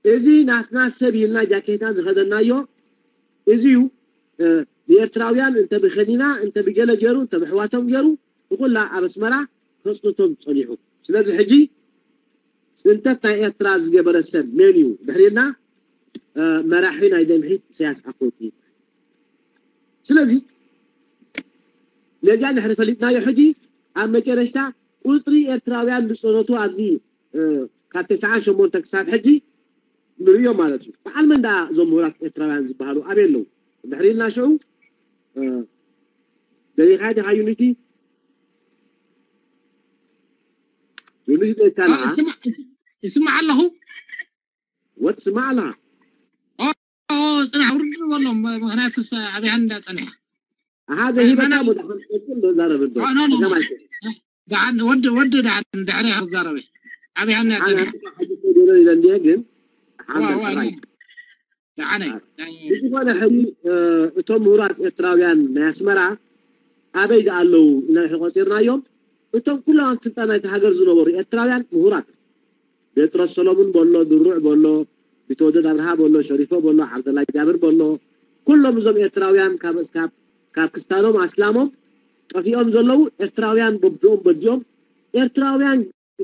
እዚ ናትና ሰብ ኢልና ጃኬትና ዝኸደናዮ እዚ እዩ። ንኤርትራውያን እንተ ብኸኒና እንተ ብገለ ገይሩ እንተ ብሕዋቶም ገይሩ ንኩላ ኣብ ኣስመራ ከፅንቶም ፀኒሑ። ስለዚ ሕጂ ፅንተት ናይ ኤርትራ ዝገበረ ሰብ መን እዩ ድሕሪልና መራሒ ናይ ደምሒት ኢሳያስ ኣፈወርቂ ይበሃል። ስለዚ ነዚኣ ድሕሪ ፈሊጥናዮ ሕጂ ኣብ መጨረሽታ ቁፅሪ ኤርትራውያን ዝፀነቱ ኣብዚ ካብ ተስዓን ሸሞንተን ክሳብ ሕጂ ንርእዮ ማለት እዩ። በዓል መን ደኣ እዞም ምሁራት ኤርትራውያን ዝበሃሉ ኣበይ ኣለዉ? ድሕሪ ኢልና ሽዑ ደሊኻ ዲኻ ዩኒቲ? ዩኒቲ ደሊካ ኣለኻ? ይስማዕ ኣለኹ። ወት ስማዕ ኣለኻ? ጽናሕ ውርድ በሎም። ምኽንያቱስ ኣብያህን እንዳጸኒሐ ኣሃ ዘይሂበካ መና- ሞ ደሓን ቀጽል ዶ ዛረብ እንዶ። ኖ፣ ኖ፣ ኖ። ጸገም ኣይኮን። ደሓን ወዲ ወዲ ደሓን ድሕሪ ክዛረበ ኣብያህን ኣነ እንዳጸኒሐ ኣንተ ሓጂ ሰው ዶሎ ኢለ እንዲየ ግን ሓምበል ዋ፣ ዋ፣ ጥራይ። ኖ። ደሓነ። ኣይ። ብዝኾነ ሕጂ እቶም ምሁራት ኤርትራውያን ናይ ኣስመራ ኣበይ ደኣ ኣለዉ ኢልና ድሕሪ ቆጺርናዮም እቶም ኩሎም ኣብ ስልጣን ናይቲ ሃገር ዝነበሩ ኤርትራውያን ምሁራት ጴጥሮስ ሰሎሙን በሎ፣ ድሩዕ በሎ፣ ቢተወደድ ኣብርሃ በሎ፣ ሸሪፎ በሎ፣ ዓብደላ ጃብር በሎ፣ ኩሎም እዞም ኤርትራውያን ካብ እስካብ ካብ ክስታኖም ኣስላሞም ጠፊኦም ዘለዉ ኤርትራውያን በብኦም በዲኦም ኤርትራውያን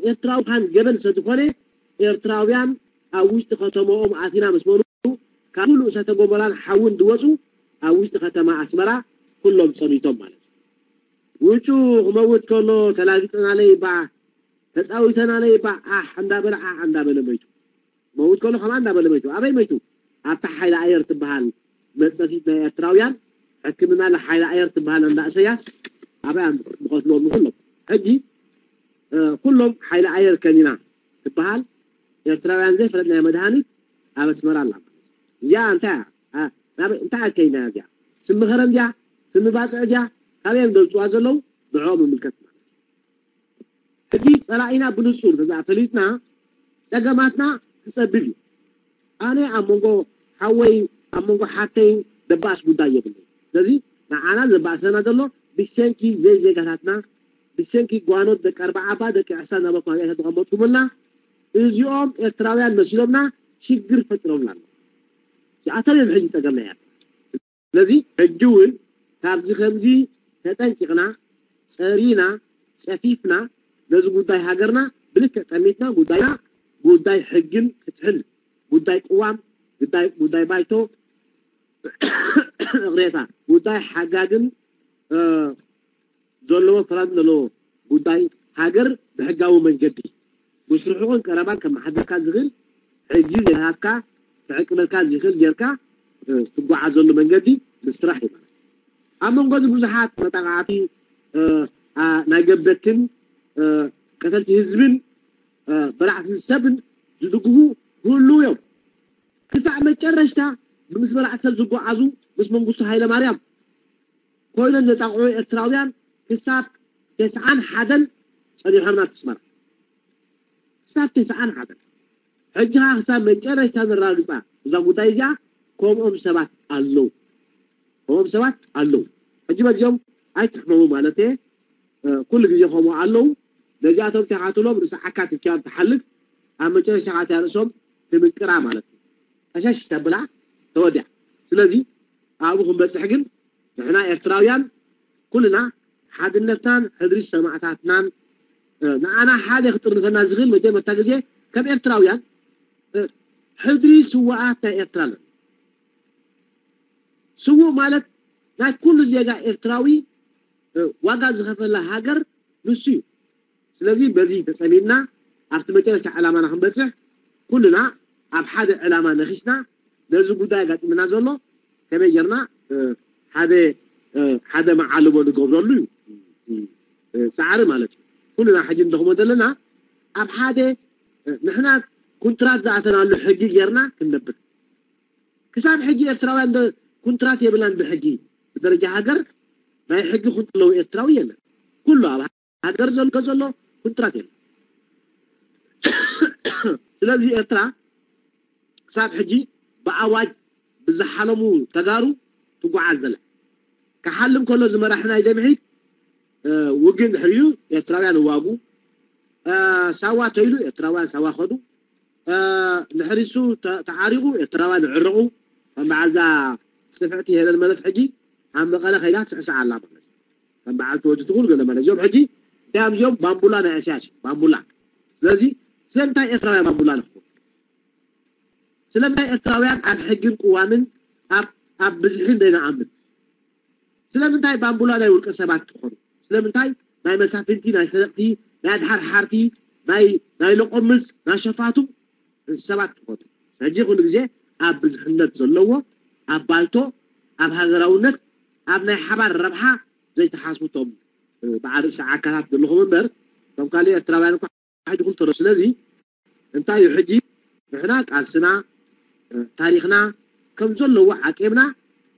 ኤርትራዊ ምዃን ገበን ስለዝኾነ ኤርትራውያን ኣብ ውሽጢ ከተማኦም ኣቲና ምስ በሉ ካብ ኩሉ እሳተ ጎመራን ሓውን ዝወፁ ኣብ ውሽጢ ከተማ ኣስመራ ኩሎም ፀኒቶም ማለት እዩ። ውጩ ክመውት ከሎ ተላጊፅናለይ እባ ተፃዊተናለይ እባ ኣሕ እንዳበለ ዓሕ እንዳበለ መይቱ። መውት ከሎ ከምኣ እንዳበለ መይቱ። ኣበይ መይቱ? ኣብታ ሓይሊ ኣየር ትበሃል መፀቲት ናይ ኤርትራውያን ሕክምና ሓይሊ ኣየር ትበሃል እንዳ እሰያስ ኣብያ ዝቐትልዎም ንኩሎም። ሕጂ ኩሎም ሓይሊ ኣየር ከኒና ትበሃል። ኤርትራውያን ዘይፈለጥናዮ መድሃኒት ኣብ ኣስመራ ኣላ። እዚኣ እንታይ እያ? ኣ- ናብ እንታይ እያ ከይና እዚኣ? ስሚ ከረን ድያ? ስሚ ባፅዕ ድያ? ካበይ እዮም ዘምፅዋ ዘለዉ? ንዕኦም ይምልከት ማለት እዩ። ሕጂ ፀላኢና ብንፁር ተዛ ፈሊጥና ፀገማትና ክፀብብ እዩ። ኣነ ኣብ መንጎ ሓወይ ኣብ መንጎ ሓተይ ደባእስ ጉዳይ የብለይ። ስለዚ ንዓና ዘባእሰና ዘሎ ብሰንኪ ዘይዜጋታትና ብሰንኪ ጓኖት ደቂ ኣርባዓባ ደቂ ዕስራ እናበልኩም ኣብያተ ተቐመጥኩምልና እዚኦም ኤርትራውያን መሲሎምና ሽግር ፈጢሮምና ኣሎ። እዚኣቶም እዮም ሕጂ ፀገምና እያ። ስለዚ ሕጂ እውን ካብዚ ከምዚ ተጠንቂቕና ፀሪና ፀፊፍና ነዚ ጉዳይ ሃገርና ብልክዕ ጠሚትና ጉዳይና ጉዳይ ሕግን ፍትሕን ጉዳይ ቅዋም ጉዳይ ጉዳይ ባይቶ እቕሬታ ጉዳይ ሓጋግን እ፣ ዘለዎ ፍራድ ዘለዎ ጉዳይ ሃገር ብሕጋዊ መንገዲ ምስ ርሑቕን ቀረባን ከመሓድረካ ዝኽእል ሕጂ ዜጋታትካ ክዕቅበልካ ዝኽእል ጌርካ እ፣ ትጓዓዘሉ መንገዲ ምስራሕ እዩ ማለት። ኣብ መንጎ እዚ ብዙሓት መጣቃዕቲ እ፣ ኣ- ናይ ገበትን እ፣ ቀተልቲ ህዝብን እ፣ በላዕቲ ሰብን ዝድግፉ ህልው እዮም። ክሳዕ መጨረሽታ ብምስ በላዕቲ ሰብ ዝጓዓዙ ምስ መንግስቱ ሃይለማርያም ኮይኖም ዘጣቕዑ ኤርትራውያን ክሳብ ተስዓን ሓደን ጸኒሖም ናብቲ ኣስመራ። ክሳብ ተስዓን ሓደን ሕጂ ኸዓ ክሳብ መጨረሽታ ነራግጻ እዛ ጉዳይ እዚኣ ከምኦም ሰባት ኣለዉ። ከምኦም ሰባት ኣለዉ። ሕጂ በዚኦም ኣይትሕመሙ ማለት እየ። ኩሉ ግዜ ከምኡ ኣለዉ። ነዚኣቶም ተኻትሎም ርእሲ ዓካ ትኪያም ትሓልፍ ኣብ መጨረሻ ኻትያ ርእሶም ትምንቅራ ማለት እዩ። ቀሸሽ ተብላ ተወዲያ። ስለዚ ኣብኡ ክንበፅሕ ግን ንሕና ኤርትራውያን ኩልና ሓድነትናን ሕድሪ ሰማእታትናን ንኣና ሓደ ክጥርንፈና ዝኽእል መጀመርታ ግዜ ከም ኤርትራውያን ሕድሪ ስዋኣት ናይ ኤርትራ ኣለና። ስዉእ ማለት ናይ ኩሉ ዜጋ ኤርትራዊ ዋጋ ዝኸፈላ ሃገር ንሱ እዩ። ስለዚ በዚ ተጸሚድና ኣብቲ መጨረሻ ዕላማና ክንበጽሕ ኩልና ኣብ ሓደ ዕላማ ነኺስና ነዚ ጉዳይ ኣጋጢምና ዘሎ ከመይ ጌርና ሓደ ሓደ መዓልቦ ንገብረሉ እዩ ጻዕሪ ማለት እዩ። ኩልና ሕጂ ንደኽሞ ዘለና ኣብ ሓደ ንሕና ኩንትራት ዝኣተናሉ ሕጊ ጌርና ክንነብር ክሳብ ሕጂ ኤርትራውያን ኩንትራት የብልናን ብሕጊ ብደረጃ ሃገር ናይ ሕጊ ኩንትለዉ ኤርትራዊ የለን። ኩሉ ኣብ ሃገር ዘሎ ዘሎ ኩንትራት የለን። ስለዚ ኤርትራ ክሳብ ሕጂ ብኣዋጅ ብዝሓለሙ ተጋሩ ትጓዓዝ ዘላ ክሓልም ከሎ ዝመራሒ ናይ ደምሒት ውግእ ድሕሪኡ ኤርትራውያን እዋጉ ሳዋ ተይሉ ኤርትራውያን ሳዋ ከዱ ንሕሪሱ ተዓሪቑ ኤርትራውያን ይዕረቑ። ከም በዓልዛ ጽፍዕቲ ሄለን መለስ ሕጂ ኣብ መቐለ ከይዳ ትስዕስዕ ኣላ ማለት እዩ። ከም በዓል ተወዲ ትኹል ገለ ማለት እዚኦም ሕጂ እንታይ እዮም እዚኦም ባምቡላ ናይ እስያስ እዩ ባምቡላ። ስለዚ ስለምንታይ ኤርትራውያን ባምቡላ ንኽኮኑ ስለምንታይ ኤርትራውያን ኣብ ሕግን ቅዋምን ኣብ ኣብ ብዝሕን ዘይንኣምን ስለምንታይ ባምቡላ ናይ ውልቀ ሰባት ትኾኑ? ስለምንታይ ናይ መሳፍንቲ፣ ናይ ሰረቕቲ፣ ናይ ኣድሓርሓርቲ፣ ናይ ናይ ለቆምስ፣ ናይ ሸፋቱ ሰባት ትኾኑ? ሕጂ ኩሉ ግዜ ኣብ ብዝሕነት ዘለዎ ኣብ ባይቶ ኣብ ሃገራውነት ኣብ ናይ ሓባር ረብሓ ዘይተሓስቡ እቶም በዓል ርእሲ ዓካታት ዘለኹም እምበር እቶም ካልእ ኤርትራውያን እኳ ኣይድኹም ተረ ስለዚ እንታይ እዩ ሕጂ ንሕና ቃልስና ታሪኽና ከም ዘለዎ ዓቂብና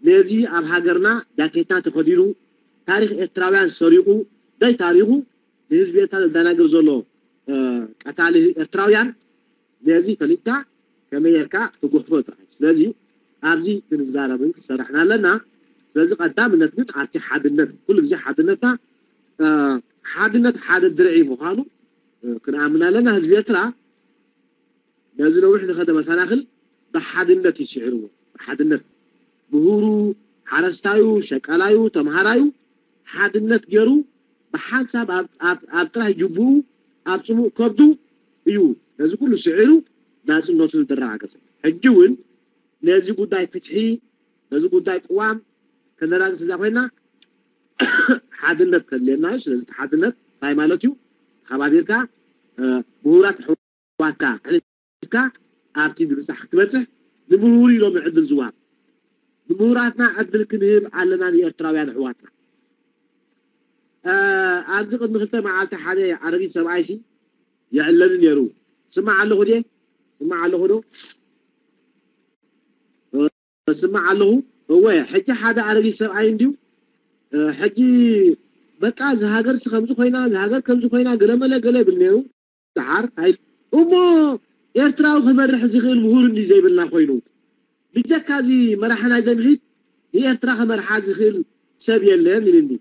ነዚ ኣብ ሃገርና ጃኬትና ተኸዲኑ ታሪኽ ኤርትራውያን ሰሪቑ ደይ ታሪኹ ንህዝቢ ኤርትራ ዘዳናግር ዘሎ ቀታሊ ኤርትራውያን ነዚ ፈሊጥካ ከመይ ጌርካ ትጉሕፎ ጥራሕ ስለዚ ኣብዚ ክንዛረብን ክሰራሕና ኣለና ስለዚ ቀዳምነት ግን ኣብቲ ሓድነት ኩሉ ግዜ ሓድነትና ሓድነት ሓደ ድርዒ ምዃኑ ክንኣምን ኣለና ህዝቢ ኤርትራ ነዚ ነዊሕ ዝኸደ መሰናኽል ብሓድነት እዩ ስዒርዎ ብሓድነት ምሁሩ ሓረስታዩ ሸቃላዩ ተምሃራዩ ሓድነት ገይሩ ብሓንሳብ ኣብ ጥራይ ጅቡኡ ኣብ ፅሙእ ከብዱ እዩ ነዚ ኩሉ ስዒሩ ናፅነቱ ዝተረጋገፀ ሕጂ እውን ነዚ ጉዳይ ፍትሒ ነዚ ጉዳይ ቅዋም ከነራግፅ እዛ ኮይና ሓድነት ከድልየና እዩ ስለዚ ሓድነት እንታይ ማለት እዩ ተሓባቢርካ ምሁራት ኣሕዋትካ ኣሕሊፍካ ኣብቲ ዝብፃሕ ክትበፅሕ ንምሁር ኢሎም ዕድል ዝወሃብ ንምሁራትና ዕድል ክንህብ ኣለና ንኤርትራውያን ኣሕዋትና ኣብዚ ቅድሚ ክልተ መዓልቲ ሓደ ኣረጊት ሰብኣይሲ ይዕለኒ ነይሩ። ስማዕ ኣለኹ ድየ? ስማዕ ኣለኹ ዶ? ስማዕ ኣለኹ። እወ፣ ሕጂ ሓደ ኣረጊት ሰብኣይ እንድዩ። ሕጂ በቃ፣ እዚ ሃገርሲ ከምዚ ኮይና፣ እዚ ሃገር ከምዚ ኮይና፣ ገለመለ ገለ ይብል ነይሩ። ደሓር፣ እሞ ኤርትራዊ ክመርሕ ዝኽእል ምሁር እንድዩ ዘይብልና ኮይኑ። ብጀካ እዚ መራሒ ናይ ደምሒት ንኤርትራ ክመርሓ ዝኽእል ሰብ የለን ኢልኒ።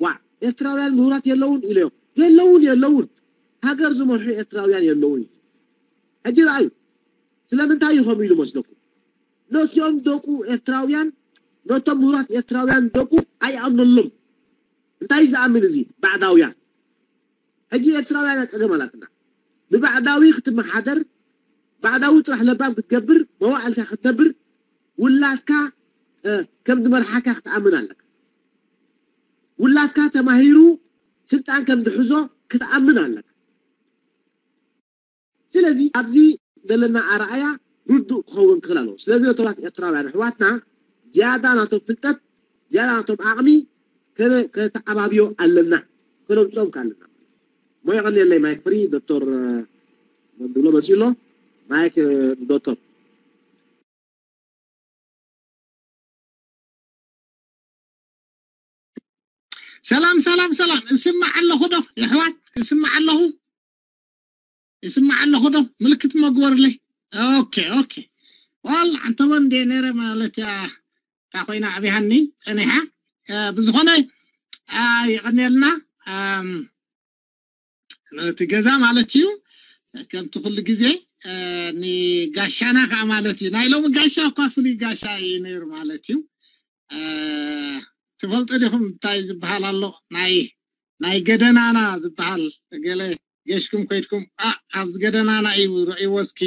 ዋዕ፣ ኤርትራውያን ምሁራት የለውን ኢለዮ። የለውን፣ የለውን። ሃገር ዝመርሑ ኤርትራውያን የለውን። ሕጂ ረኣዩ። ስለምንታይ እዩ ከምኡ ኢሉ መስለኩም? ነቲኦም ደቁ ኤርትራውያን፣ ነቶም ምሁራት ኤርትራውያን ደቁ ኣይኣምነሎም። እንታይ እዩ ዝኣምን እዚ ባዕዳውያን? ሕጂ ኤርትራውያን ጸገም ኣላትና። ብባዕዳዊ ክትመሓደር፣ ባዕዳዊ ጥራሕ ለባም ክትገብር፣ መዋዕልካ ክትነብር፣ ውላድካ ከም ዝመርሓካ ክትኣምን ኣለካ። ውላድካ ተማሂሩ ስልጣን ከም ዝሕዞ ክትኣምን ኣለካ። ስለዚ ኣብዚ ዘለና ኣረኣያ ርዱእ ክኸውን ክኽእል ኣለዎ። ስለዚ ነቶራት ኤርትራውያን ኣሕዋትና ዝያዳ ናቶም ፍልጠት፣ ዝያዳ ናቶም ዓቕሚ ከነ- ከተዓባብዮ ኣለና፣ ከነምፅኦም ከ ኣለና። ሞ የቐንየለይ ማይክ ፍሪ ዶክተር ብሎ መፅኡ ኣሎ። ማይክ ዶክተር ሰላም ሰላም ሰላም፣ እስማዕ ኣለኹ ዶ የሕዋት? እስማዕ ኣለኹ፣ እስማዕ ኣለኹ ዶ? ምልክት መግበርለይ። ኦኬ ኦኬ። ዋል ኣንተ ወንዴ ነረ ማለት እያ። እታ ኮይና ኣብያሃኒ ጸኒሓ። ብዝኾነ የቐንየልና። እቲ ገዛ ማለት እዩ ከምቲ ኩሉ ግዜ ንጋሻና ከዓ ማለት እዩ። ናይ ሎሚ ጋሻ እኳ ፍሉይ ጋሻ እዩ ነይሩ ማለት እዩ። ትፈልጡ ዲኹም እንታይ ዝበሃል ኣሎ? ናይ ናይ ገደናና ዝበሃል፣ ገለ ገሽኩም ኮይድኩም፣ ኣ ኣብዚ ገደናና እዩ፣ ርእይዎ እስኪ፣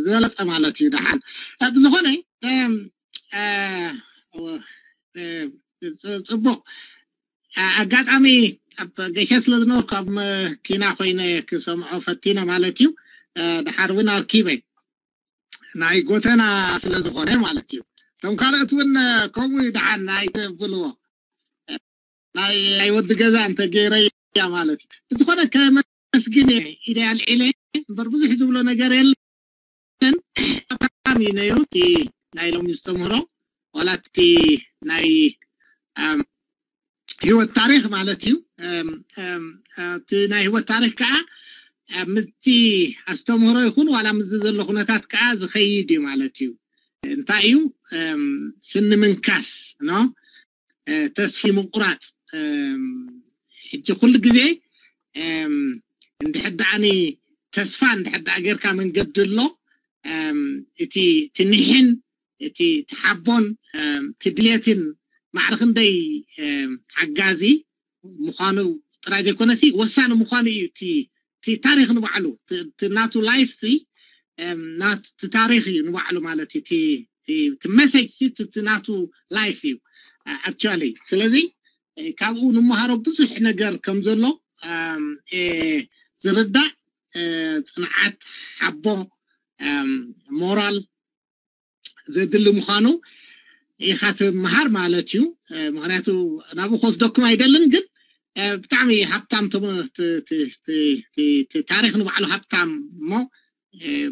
ዝበለፀ ማለት እዩ። ደሓን ብዝኾነ ፅቡቅ ኣጋጣሚ ኣብ ገሸ ስለ ዝነበርኩ ኣብ መኪና ኮይነ ክሰምዖ ፈቲነ ማለት እዩ። ደሓር እውን ኣርኪበ ናይ ጎተና ስለ ዝኾነ ማለት እዩ። እቶም ካልኦት እውን ከምኡ እዩ። ደሓን ኣይተብልዎ፣ ናይ ወዲ ገዛ እንተ ገይረያ ማለት እዩ። ብዝኾነ ከመስግን ኢደ ኣልዒለ እምበር ብዙሕ ዝብሎ ነገር የለን። ብጣዕሚ እዩ ነይሩ እቲ ናይ ሎሚ ዝተምህሮ፣ ዋላ እቲ ናይ ህይወት ታሪክ ማለት እዩ። እቲ ናይ ህይወት ታሪክ ከዓ ምስቲ ኣስተምህሮ ይኹን ዋላ ምስዚ ዘሎ ኩነታት ከዓ ዝኸይድ እዩ ማለት እዩ። እንታይ እዩ? ስኒ ምንካስ ኖ፣ ተስፋ ምቁራፅ። ሕጂ ኩሉ ግዜ እንድሕር ደኣኒ ተስፋ እንድሕር ደኣ ጌርካ መንገዲ ኣሎ። እቲ ትንሕን እቲ ትሓቦን እቲ ድሌትን ማዕረ ክንደይ ሓጋዚ ምዃኑ ጥራይ ዘይኮነሲ ወሳኒ ምዃኑ እዩ። እቲ ታሪክ ንባዕሉ ናቱ ላይፍ ሲ ናቱ ታሪክ እዩ ንባዕሉ ማለት እዩ። እቲ መሴጅ ሲ ናቱ ላይፍ እዩ ኣክቹዋሊ። ስለዚ ካብኡ ንምሃሮ ብዙሕ ነገር ከም ዘሎ ዝርዳእ፣ ፅንዓት፣ ሓቦ፣ ሞራል ዘድሊ ምዃኑ ኢኻ ትምሃር ማለት እዩ። ምክንያቱ ናብኡ ክወስደኩም ኣይደልን፣ ግን ብጣዕሚ ሃብታም ታሪክ ንባዕሉ ሃብታም እሞ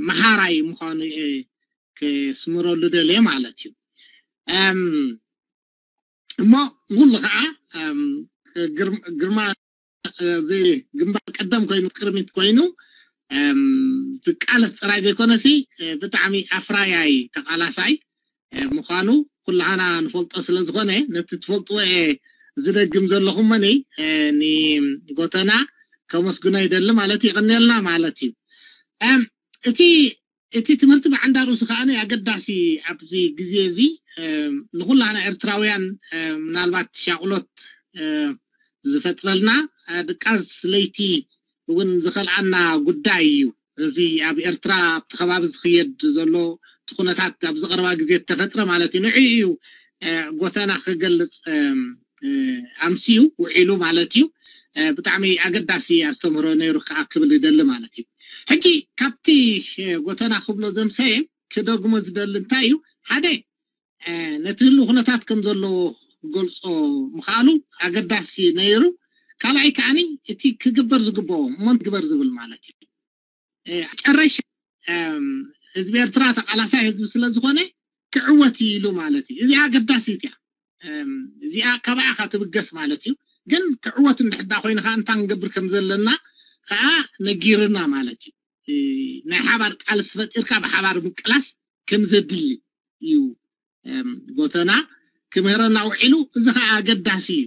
መሃራይ ምዃኑ ክስምረሉ ደልየ ማለት እዩ። እሞ ንኩሉ ከዓ ግርማ እዚ ግንባር ቀደም ኮይኑ ቅድሚት ኮይኑ ዝቃለስ ጥራይ ዘይኮነሲ ብጣዕሚ ኣፍራያይ ተቃላሳይ ምዃኑ ኩላሃና ንፈልጦ ስለ ዝኾነ ነቲ ትፈልጥዎ እየ ዝደግም ዘለኹ። መኒ ንጎተና ከመስግኖ ይደሊ ማለት ይቕንየልና ማለት እዩ። እቲ እቲ ትምህርቲ ብዓንዳ ርእሱ ከዓ ኣገዳሲ ኣብዚ ግዜ እዚ ንኩላና ኤርትራውያን ምናልባት ሻቕሎት ዝፈጥረልና ድቃስ ለይቲ እውን ዝኸልኣና ጉዳይ እዩ። እዚ ኣብ ኤርትራ ኣብቲ ከባቢ ዝኽየድ ዘሎ እቲ ኩነታት ኣብዚ ቀረባ ግዜ እተፈጥረ ማለት እዩ። ንዕኡ እዩ ጎተና ክገልፅ ኣምስዩ ውዒሉ ማለት እዩ። ብጣዕሚ ኣገዳሲ ኣስተምህሮ ነይሩ ከዓ ክብል ይደሊ ማለት እዩ። ሕጂ ካብቲ ጎተና ክብሎ ዘምሰየ ክደግሞ ዝደሊ እንታይ እዩ? ሓደ ነቲ ህሉ ኩነታት ከም ዘለዎ ክገልፆ ምኽኣሉ ኣገዳሲ ነይሩ። ካልኣይ ከዓኒ እቲ ክግበር ዝግበኦ እሞ ግበር ዝብል ማለት እዩ። ጨረሽ ህዝቢ ኤርትራ ተቃላሳይ ህዝቢ ስለዝኾነ ክዕወት ኢሉ ማለት እዩ። እዚኣ ኣገዳሲት እያ። እዚኣ ካባኣ ካ ትብገስ ማለት እዩ። ግን ክዕወት እንድሕዳ ኮይንካ እንታይ ክንገብር ከም ዘለና ከዓ ነጊርና ማለት እዩ። ናይ ሓባር ቃልሲ ፈጢርካ ብሓባር ምቅላስ ከም ዘድሊ እዩ ጎተና ክምህረና ውዒሉ። እዚ ከዓ ኣገዳሲ እዩ።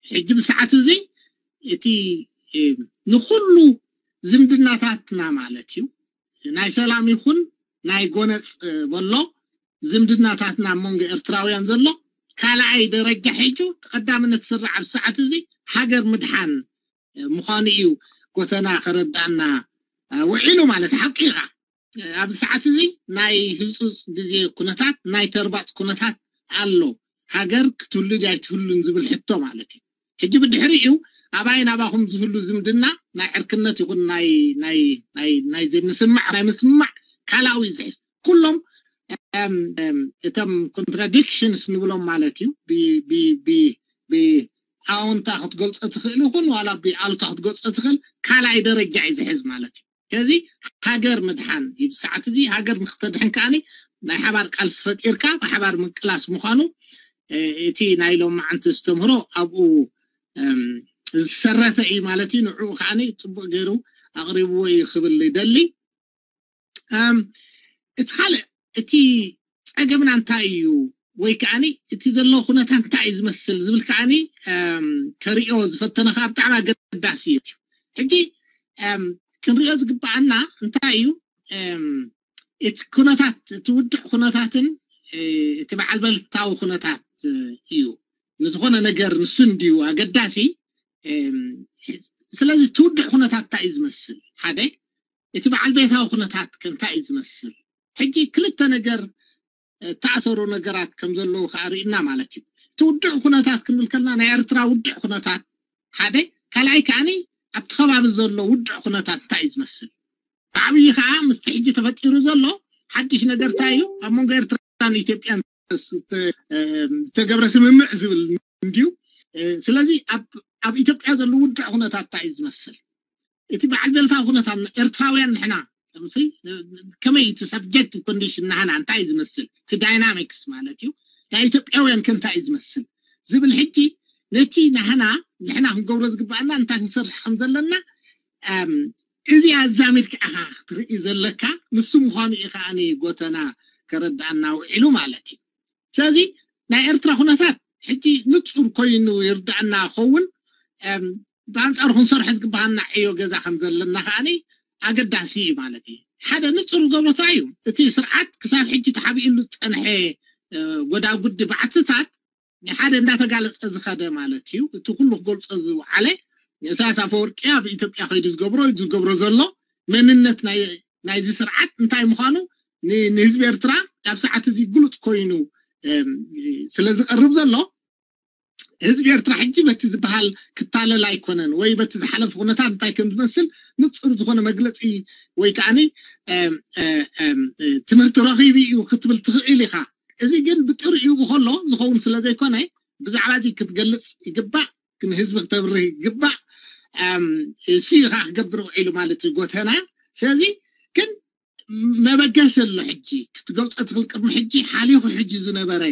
ሕጂ ብሰዓት እዚ እቲ ንኩሉ ዝምድናታትና ማለት እዩ፣ ናይ ሰላም ይኹን ናይ ጎነፅ በሎ ዝምድናታትና ኣብ መንጎ ኤርትራውያን ዘሎ ካልኣይ ደረጃ ሒዙ ቀዳምነት ዝስራዕ ኣብ ሰዓት እዚ ሃገር ምድሓን ምዃኑ እዩ ጎተና ከረዳእና ውዒሉ ማለት ሓቂ ኢኻ። ኣብ ሰዓት እዚ ናይ ህፁፅ ግዜ ኩነታት ናይ ተርባፅ ኩነታት ኣሎ። ሃገር ክትህሉ ድያ ኣይትህሉን ዝብል ሕቶ ማለት እዩ። ሕጂ ብድሕሪኡ ኣባይ ናባኹም ዝህሉ ዝምድና ናይ ዕርክነት ይኹን ናይ ናይ ናይ ናይ ዘይምስማዕ ናይ ምስማዕ ካላዊ ዝሕዝ ኩሎም እቶም contradictions ንብሎም ማለት እዩ። ብኣወንታ ክትገልፆ ትኽእል ይኹን ዋላ ብኣሉታ ክትገልፆ ትኽእል ካልኣይ ደረጃ እዩ ዝሕዝ ማለት እዩ። ስለዚ ሃገር ምድሓን እዩ ብሰዓት እዚ። ሃገር ንክተድሕን ከዓኒ ናይ ሓባር ቃልሲ ፈጢርካ ብሓባር ምቅላስ ምዃኑ እቲ ናይ ሎማዓንቲ ዝተምህሮ ኣብኡ ዝሰረተ እዩ ማለት እዩ። ንዕኡ ከዓኒ ፅቡቅ ገይሩ ኣቅሪብዎ እዩ ክብል ይደሊ። እቲ ካልእ እቲ ፀገምና እንታይ እዩ ወይ ከዓኒ እቲ ዘሎ ኩነታት እንታይ እዩ ዝመስል ዝብል ከዓኒ ከርእዮ ዝፈተነ ከዓ ብጣዕሚ ኣገዳሲ እዩ። ሕጂ ክንሪኦ ዝግበኣና እንታይ እዩ እቲ ኩነታት እቲ ውድዕ ኩነታትን እቲ በዓል በልታዊ ኩነታት እዩ። ንዝኾነ ነገር ንሱ እንድዩ ኣገዳሲ። ስለዚ እቲ ውድዕ ኩነታት እንታይ እዩ ዝመስል ሓደ እቲ በዓል ቤታዊ ኩነታት ከ እንታይ እዩ ዝመስል? ሕጂ ክልተ ነገር እተኣሰሩ ነገራት ከም ዘለዉ ከዓ ርኢና ማለት እዩ። እቲ ውድዕ ኩነታት ክንብል ከለና ናይ ኤርትራ ውድዕ ኩነታት ሓደ፣ ካልኣይ ከዓኒ ኣብቲ ከባቢ ዘሎ ውድዕ ኩነታት እንታይ እዩ ዝመስል? ብዓብዪ ከዓ ምስቲ ሕጂ ተፈጢሩ ዘሎ ሓድሽ ነገር እንታይ እዩ? ኣብ መንጎ ኤርትራን ኢትዮጵያን ዝተገብረ ስምምዕ ዝብል እንድዩ። ስለዚ ኣብ ኢትዮጵያ ዘሎ ውድዕ ኩነታት እንታይ እዩ ዝመስል? እቲ በዓል ቤታዊ ኩነታት ኤርትራውያን ንሕና ከመይ እቲ subjective condition ናህና እንታይ እዩ ዝመስል እቲ dynamics ማለት እዩ ናይ ኢትዮጵያውያን ከ እንታይ እዩ ዝመስል ዝብል ሕጂ ነቲ ናህና ንሕና ክንገብሮ ዝግባኣና እንታይ ክንሰርሕ ከም ዘለና እዚ ኣዛሚድካ ኢኻ ክትርኢ ዘለካ። ንሱ ምዃኑ እዩ ከዓኒ ጎተና ከረዳኣና ውዒሉ ማለት እዩ። ስለዚ ናይ ኤርትራ ኩነታት ሕጂ ንፁር ኮይኑ ይርዳኣና ክኸውን ብኣንፃሩ ክንሰርሖ ዝግባሃና ዕዮ ገዛ ከም ዘለና ከዓኒ ኣገዳሲ እዩ ማለት እዩ። ሓደ ንፁር ዝገብረታ እዩ እቲ ስርዓት ክሳብ ሕጂ ተሓቢእሉ ዝፀንሐ ጎዳጉዲ ባዕትታት ሓደ እንዳተጋለፀ ዝኸደ ማለት እዩ። እቲ ኩሉ ክገልፆ ዝውዓለ ኢሳያስ ኣፈወርቂ ኣብ ኢትዮጵያ ከይዱ ዝገብሮ ዝገብሮ ዘሎ መንነት ናይዚ ስርዓት እንታይ ምዃኑ ንህዝቢ ኤርትራ ኣብ ሰዓት እዚ ግሉፅ ኮይኑ ስለ ዝቐርብ ዘሎ ህዝቢ ኤርትራ ሕጂ በቲ ዝበሃል ክታለል ኣይኮነን ወይ በቲ ዝሓለፈ ኩነታት እንታይ ከም ዝመስል ንፁር ዝኾነ መግለፂ ወይ ከዓኒ ትምህርቲ ረኺቡ እዩ ክትብል ትኽእል ኢኻ። እዚ ግን ብጥሪኡ ብከሎ ዝኸውን ስለ ዘይኮነ ብዛዕባ እዚ ክትገልፅ ይግባእ፣ ንህዝቢ ክተብርህ ይግባእ። እሱ ኢኻ ክገብር ውዒሉ ማለት እዩ ጎተና። ስለዚ ግን መበገሲ ኣሎ። ሕጂ ክትገልፆ ትኽእል ቅድሚ ሕጂ ሓሊኹ ሕጂ ዝነበረ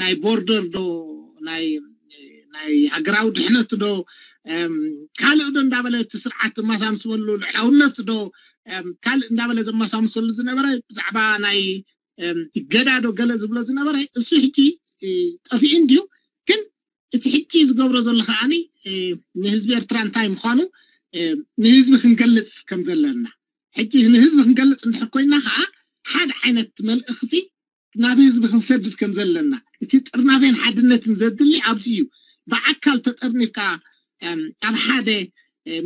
ናይ ቦርደር ዶ ናይ ሃገራዊ ድሕነት ዶ ካልእ ዶ እንዳበለ እቲ ስርዓት ዘማሳምሰሉ ልዕላውነት ዶ ካልእ እንዳበለ ዘማሳምሰሉ ዝነበረ ብዛዕባ ናይ ገዳ ዶ ገለ ዝብሎ ዝነበረ እሱ ሕጂ ጠፊኡ እንድዩ። ግን እቲ ሕጂ ዝገብሮ ዘሎ ከዓኒ ንህዝቢ ኤርትራ እንታይ ምዃኑ ንህዝቢ ክንገልፅ ከም ዘለና ሕጂ ንህዝቢ ክንገልፅ እንድሕር ኮይና ከዓ ሓደ ዓይነት መልእኽቲ ናብ ህዝቢ ክንሰድድ ከም ዘለና እቲ ጥርናፌን ሓድነትን ዘድሊ ኣብዚ እዩ። ብኣካል ተጠርኒፍካ ኣብ ሓደ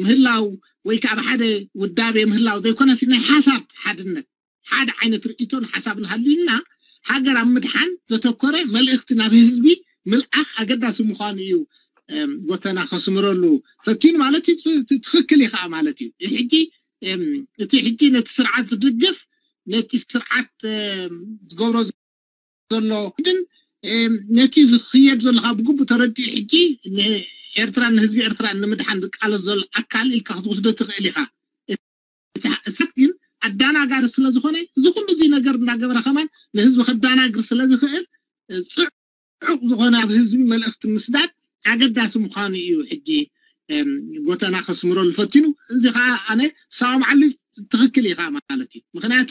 ምህላው ወይ ከዓ ኣብ ሓደ ውዳቤ ምህላው ዘይኮነሲ ናይ ሓሳብ ሓድነት ሓደ ዓይነት ርእይቶን ሓሳብን ሃልዩና ሃገር ኣብ ምድሓን ዘተኮረ መልእኽቲ ናብ ህዝቢ ምልኣኽ ኣገዳሲ ምዃኑ እዩ ጎተና ከስምረሉ ፈቲኑ ማለት እዩ። ትኽክል እዩ ከዓ ማለት እዩ። ሕጂ እቲ ሕጂ ነቲ ስርዓት ዝድግፍ ነቲ ስርዓት ዝገብሮ ዘሎ ግን ነቲ ዝኽየድ ዘሎ ካብ ግቡእ ተረዲኡ ሕጂ ንኤርትራን ንህዝቢ ኤርትራን ንምድሓን ዝቃለስ ዘሎ ኣካል ኢልካ ክትወስዶ ትኽእል ኢኻ። እቲ ሓሳብ ግን ኣዳናጋሪ ስለ ዝኾነ፣ እዚ ኩሉ እዚ ነገር እንዳገበረ ከማን ንህዝቢ ከዳናግር ስለ ዝኽእል፣ ጽዑቕ ዝኾነ ኣብ ህዝቢ መልእኽቲ ምስዳድ ኣገዳሲ ምዃኑ እዩ። ሕጂ ጎተና ከስምረሉ ፈቲኑ። እዚ ከዓ ኣነ ሰላም ዓሊ ትኽክል ኢኻ ማለት እዩ። ምክንያቱ